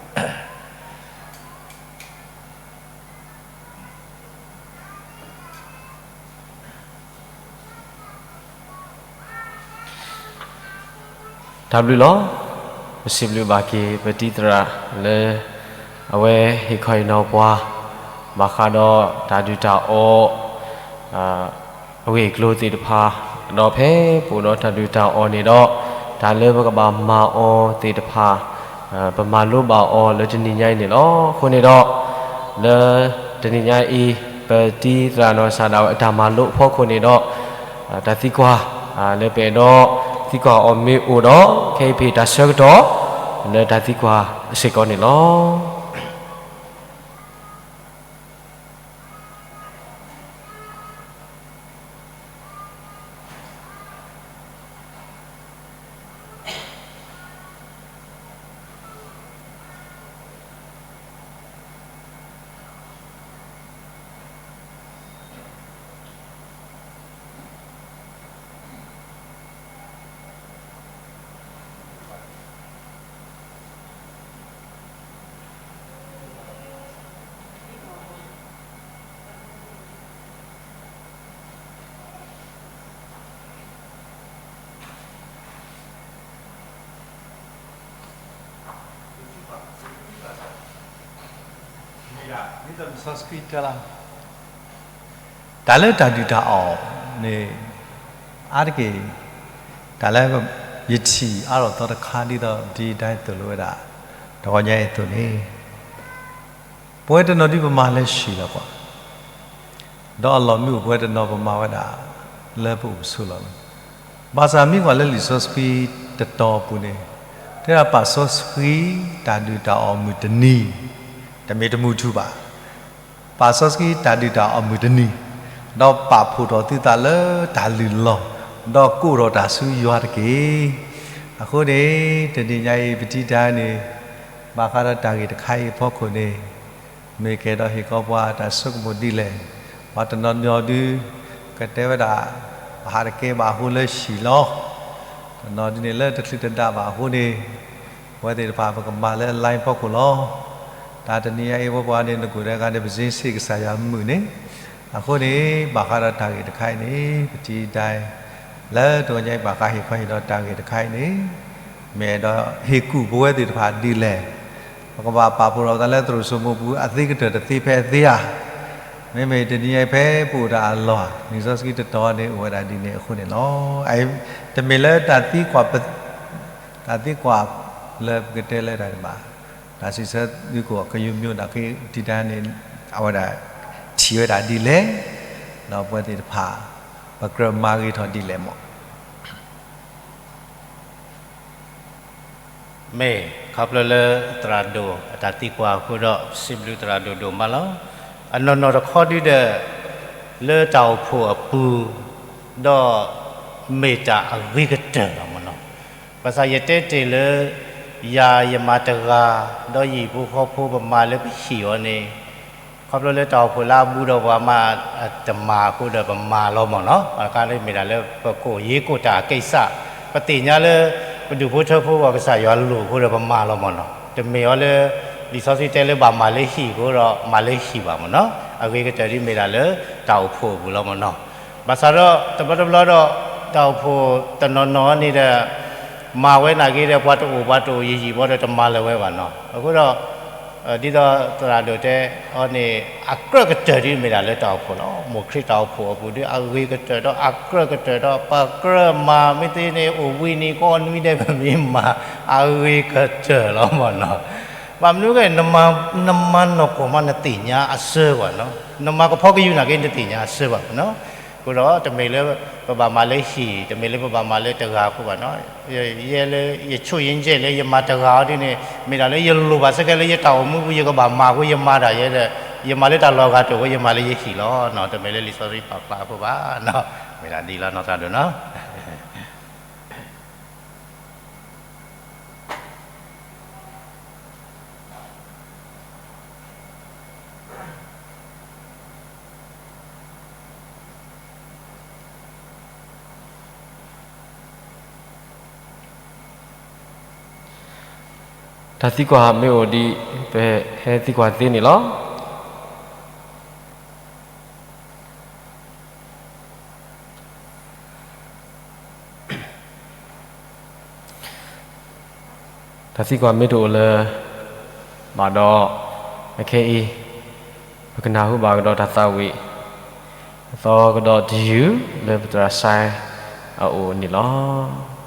်ဘျုးလီၤ. ပစံးဘျုးဘၣ်က့ၤပတံၤသရၣ်လၢ အဝဲဟ့ၣ်ခီဟ့ၣ်နီၤပှၤ ဘၣ်ဃးဒီးတၢ်ဒုၣ်တၢ်အီၣ် အဂ့ၢ်အကျိၤသ့ၣ်တဖၣ်, ဒီးဖဲပအိၣ်ဒီးတၢ်ဒုၣ်တၢ်အီၣ်န့ၣ်ဒီး တၢ်လၢပကဘၣ်မၤအီၤသ့ၣ်တဖၣ် ပမၤလိဘၣ်အီၤလၢတနံၤညါအံၤန့ၣ်လီၤ. အဃိန့ၣ်ဒီး လၢတနံၤညါအံၤ ပတံၤသရၣ်နီၢ်ကစၢ်ဒၣ်ဝဲအတၢ်မၤလိအဖီခိၣ်န့ၣ်ဒီး တၢ်သံကွၢ် လၢပအဲၣ်ဒိးသံကွၢ်အီၤမ့ၢ်အိၣ်ဒီး ခဲအံၤပဟ့ၣ်တၢ်ဆၢကတီၢ် လၢတၢ်သံကွၢ်စ့ၢ်ကီးန့ၣ်လီၤ. တၢ်လၢတၢ်ဒုၣ်တၢ်အီၣ်န့ၣ် အါတက့ၢ် တၢ်လၢယထံၣ်အါထီၣ်သီတခါဒ်သိး ဒ်ဒၣ်သိၣ်လိဝဲဒၣ် တဂီၤညါအံၤအသိးန့ၣ် ပဝဲတနီၤဒုးပမၤလၢဟံၣ်လီၤကွၢ် ဒီးအလီၢ်မ့ၢ်အိၣ်ပဝဲတနီၤပမၤဝဲဒၣ် လၢပအိၣ်ပဆိးလီၤ. ဘၣ်ဆၣ်မ့ၢ်ကွၢ်လၢလံာ်စီဆှံတတီၤအပူၤန့ၣ် တဲဒၣ်ပာ်စီဆှံ တၢ်ဒုၣ်တၢ်အီၣ်မုၢ်တနံၤ, တမ့ၢ်တမုၢ်ထူၣ်ဘၣ်. ပာ်စီဆှံတၢ်ဒုၣ်တၢ်အီၣ်မုၢ်တနံၤ, ဒီးပာ်ဖှိၣ်ထီၣ်သုသးလၢတၢ်လုၢ်လီၢ်, ဒီးကိးထီၣ်တၢ်ဆူယွၤတက့ၢ်. အဃိန့ၣ် တနံၤညါအံၤ ပတံၤတၢ်န့ၣ် ဘၣ်ဃးဒီးတၢ်ဂ့ၢ်တခါအံၤအဖီခိၣ်န့ၣ် မ့ၢ်ကဲဒီးဟ့ၣ်ကီးပှၤတၢ်ဆိကမိၣ်ဒ်လဲၣ်. ပှၤတနီၤနီၤဒုး ကတဲဝဲဒၣ် ပဟးတကဲဘၣ်အဃိလၢဟံၣ်လီၤ. တနီၤဒုးန့ၣ်လၢတချုးတဒၣ်ဘၣ်အဃိန့ၣ် ပဝဲသ့ၣ်တဖၣ်ပကမၤလၢ line ဖီခိၣ်လီၤ. တၢ်တနံၤညါအံၤ ပပှၤန့ၣ် နကိၣ်ဒီးဂၤန့ၣ် ပစ့စ့ၢ်ကစၢ်ယွၤမုာ်န့ၣ်, အဃိန့ၣ် ဘၣ်ဃးဒီးတၢ်ဂ့ၢ်တခါအံၤန့ၣ် ပတံၤတၢ် လၢတဂီၤညါအံၤ ဘၣ်ဃးဟ့ၣ်ခီဟ့ၣ်နီၤတၢ်ဂ့ၢ်တခါအံၤန့ၣ် မ့ၢ်အဲၣ်ဒိးဟ့ၣ်ကူၣ်ပဝဲသ့ၣ်တဖၣ်ဒ်လဲၣ်. ပကဘၣ်ပာ်ဖှိၣ်ထီၣ်သးလၢသရိာ်စိမိၤပူၤ အသ့ကတၢၢ်တသ့ဖဲအသ့ဧါ. မ့မ့ၢ်တနံၤညါအံၤဖဲပအိၣ်တၢ်အလီၢ် လံာ်စီဆှံတတီၤန့ၣ် အိၣ်ဝဲဒၣ်ဒ်န့ၣ်အဃိန့ၣ်လီၤ. တမ့ၢ်လၢတၢ်သံကွၢ် တၢ်သံကွၢ်လၢပကတဲလၢတၢ်န့ၣ်ဘၣ်. တၢ်စံးဆၢဒုးကိးကယုာ်မျိးဒၣ်က့ၤ တံၤတၢ်န့ၣ် အဝဲဒၣ်ထံၣ်ဝဲဒၣ်ဒ်လဲၣ်, ဒီးပဝဲသ့ၣ်တဖၣ် ပကြၢးမၤဂ့ၤထီၣ်ဒ်လဲၣ်မး. မ့ၢ်ခီဖျိလၢသရၣ်ဒိၣ်အတၢ်သံကွၢ်အဃိဒီး စံးဘျုးသရၣ်ဒိၣ်ဒိၣ်မးလီၤ. အနီၢ်နီၢ်တခီဒုဒီး လၢတၢ်အိၣ်ဖှိၣ်အပူၤ ဒီးမ့ၢ်တၢ်အဂ့ၤကတၢၢ်လီၤမးနီၤ. ဘၣ်ဆၣ်ယတဲတ့ၢ်လၢ ယၤယမၤတဂၤ ဒီးယဟံၣ်ဖိဃီဖိပမၤလၢပဟံၣ်အီၤန့ၣ် ခီဖျိလၢတၢ်အိၣ်ဖှိၣ်လၢအဘူးဒီးပှၤမၤတမၤအဃိဒီးပမၤလီၤမးနီၤ. အကါန့ၣ်မ့ၢ်ဒၣ်လၢပကိးယ့ကိးတၢ်အကဲစး ပသ့ၣ်ညါလၢ ပဒူၣ်ဖိထၢဖိပှၤကစၢ်ယွၤလိၣ်အဃိဒီးပမၤလီၤမးနီၤ. တမ့ၢ်အီၤလၢ လံာ်စီဆှံတဲလၢဘၣ်မၤလၢဟံၣ်အဃိဒီး မၤလၢဟံၣ်ဘၣ်မ့ၢ်နီၤ, အဂ့ၤကတၢၢ်ဒ်မ့ၢ်ဒၣ်လၢတၢ်အိၣ်ဖှိၣ်အပူၤလီၤမ့ၢ်နီၤ. ဘၣ်ဆၣ်ဒီးတဘျီတဘျီဒီး တၢ်အိၣ်ဖှိၣ်တနီၤနီၤန့ၣ်ဒီး မၤဝဲနာ်က့ဒီး ပှၤတအိၣ်ပှၤတအိၣ်ယံာ်ယံာ်ဘီဒီး တမၤလၢၤဝဲဘၣ်နီၤ. အဃိဒီး ဒ်သိးသရၣ်ဒိၣ်တဲအီၤန့ၣ် အကြၢးကတၢၢ်ဒ်မ့ၢ်ဒၣ်လၢတၢ်အိၣ်ဖှိၣ်လီၤ. မိၢ်ခရံာ်တၢ်အိၣ်ဖှိၣ်အပူၤဒီး အဂ့ၤကတၢၢ်ဒီး အကြၢးကတၢၢ်ဒီး ပကြၢးမၤမ့ၢ်သ့န့ၣ် အိၣ်ဘှံးနံၤကိးနွံဒဲး ပမ့ၢ်မၤ အဂ့ၤကတၢၢ်လီၤမ့ၢ်နီၤ. ဘၣ်မနုၤအဃိ နမၤနီၢ်ကီၢ်မး နသ့ၣ်ညါအဆၢဘၣ်နီၤ, နမၤကဖီကယူၢ်နာ်က့ နတသ့ၣ်ညါအဆၢဘၣ်နီၤ. အဃိဒီးတမ့ၢ်လၢပဘၣ်မၤလၢဟံၣ်, တမ့ၢ်လၢပဘၣ်မၤလၢတဂၤအဃိဘၣ်နီၤ. ယဲလၢယဆိၣ်ယကဲလၢယမၤတဂၤအီၤဒ်န့ၣ် မ့ၢ်ဒၣ်လၢယလိၣ်ဘၣ်စ့ၢ်ကီးလၢယတၢ်အိၣ်မူပူၤ ယကဘၣ်မၤအဃိ ယမၤဒၣ်ယဲဒီး ယမၤလၢတၢ်လီၤဂာ်တအိၣ်အဃိ ယမၤလၢယဟံၣ်လီၤ. တမ့ၢ်လၢလံာ်စီဆှံပာ်ဖျါအဃိဘၣ်နီၤ. မ့ၢ်ဒၣ်ဒ်လီၤနီၤ သရၣ်ဒိၣ်နီၤ. တၢ်သံကွၢ်မ့ၢ်အိၣ်ဒံး ပဟဲသံကွၢ်သ့န့ၣ်လီၤ. တၢ်သံကွၢ်မ့ၢ်တအိၣ်လၢၤ ဘၣ်ဒီး အခဲအံၤ ပကနၢ်ဟူဘၣ်ကဒီးတၢ်သးဝံၣ် အသီကဒီးတယုၢ်လၢပသရၣ်စဲအအိၣ်န့ၣ်လီၤ.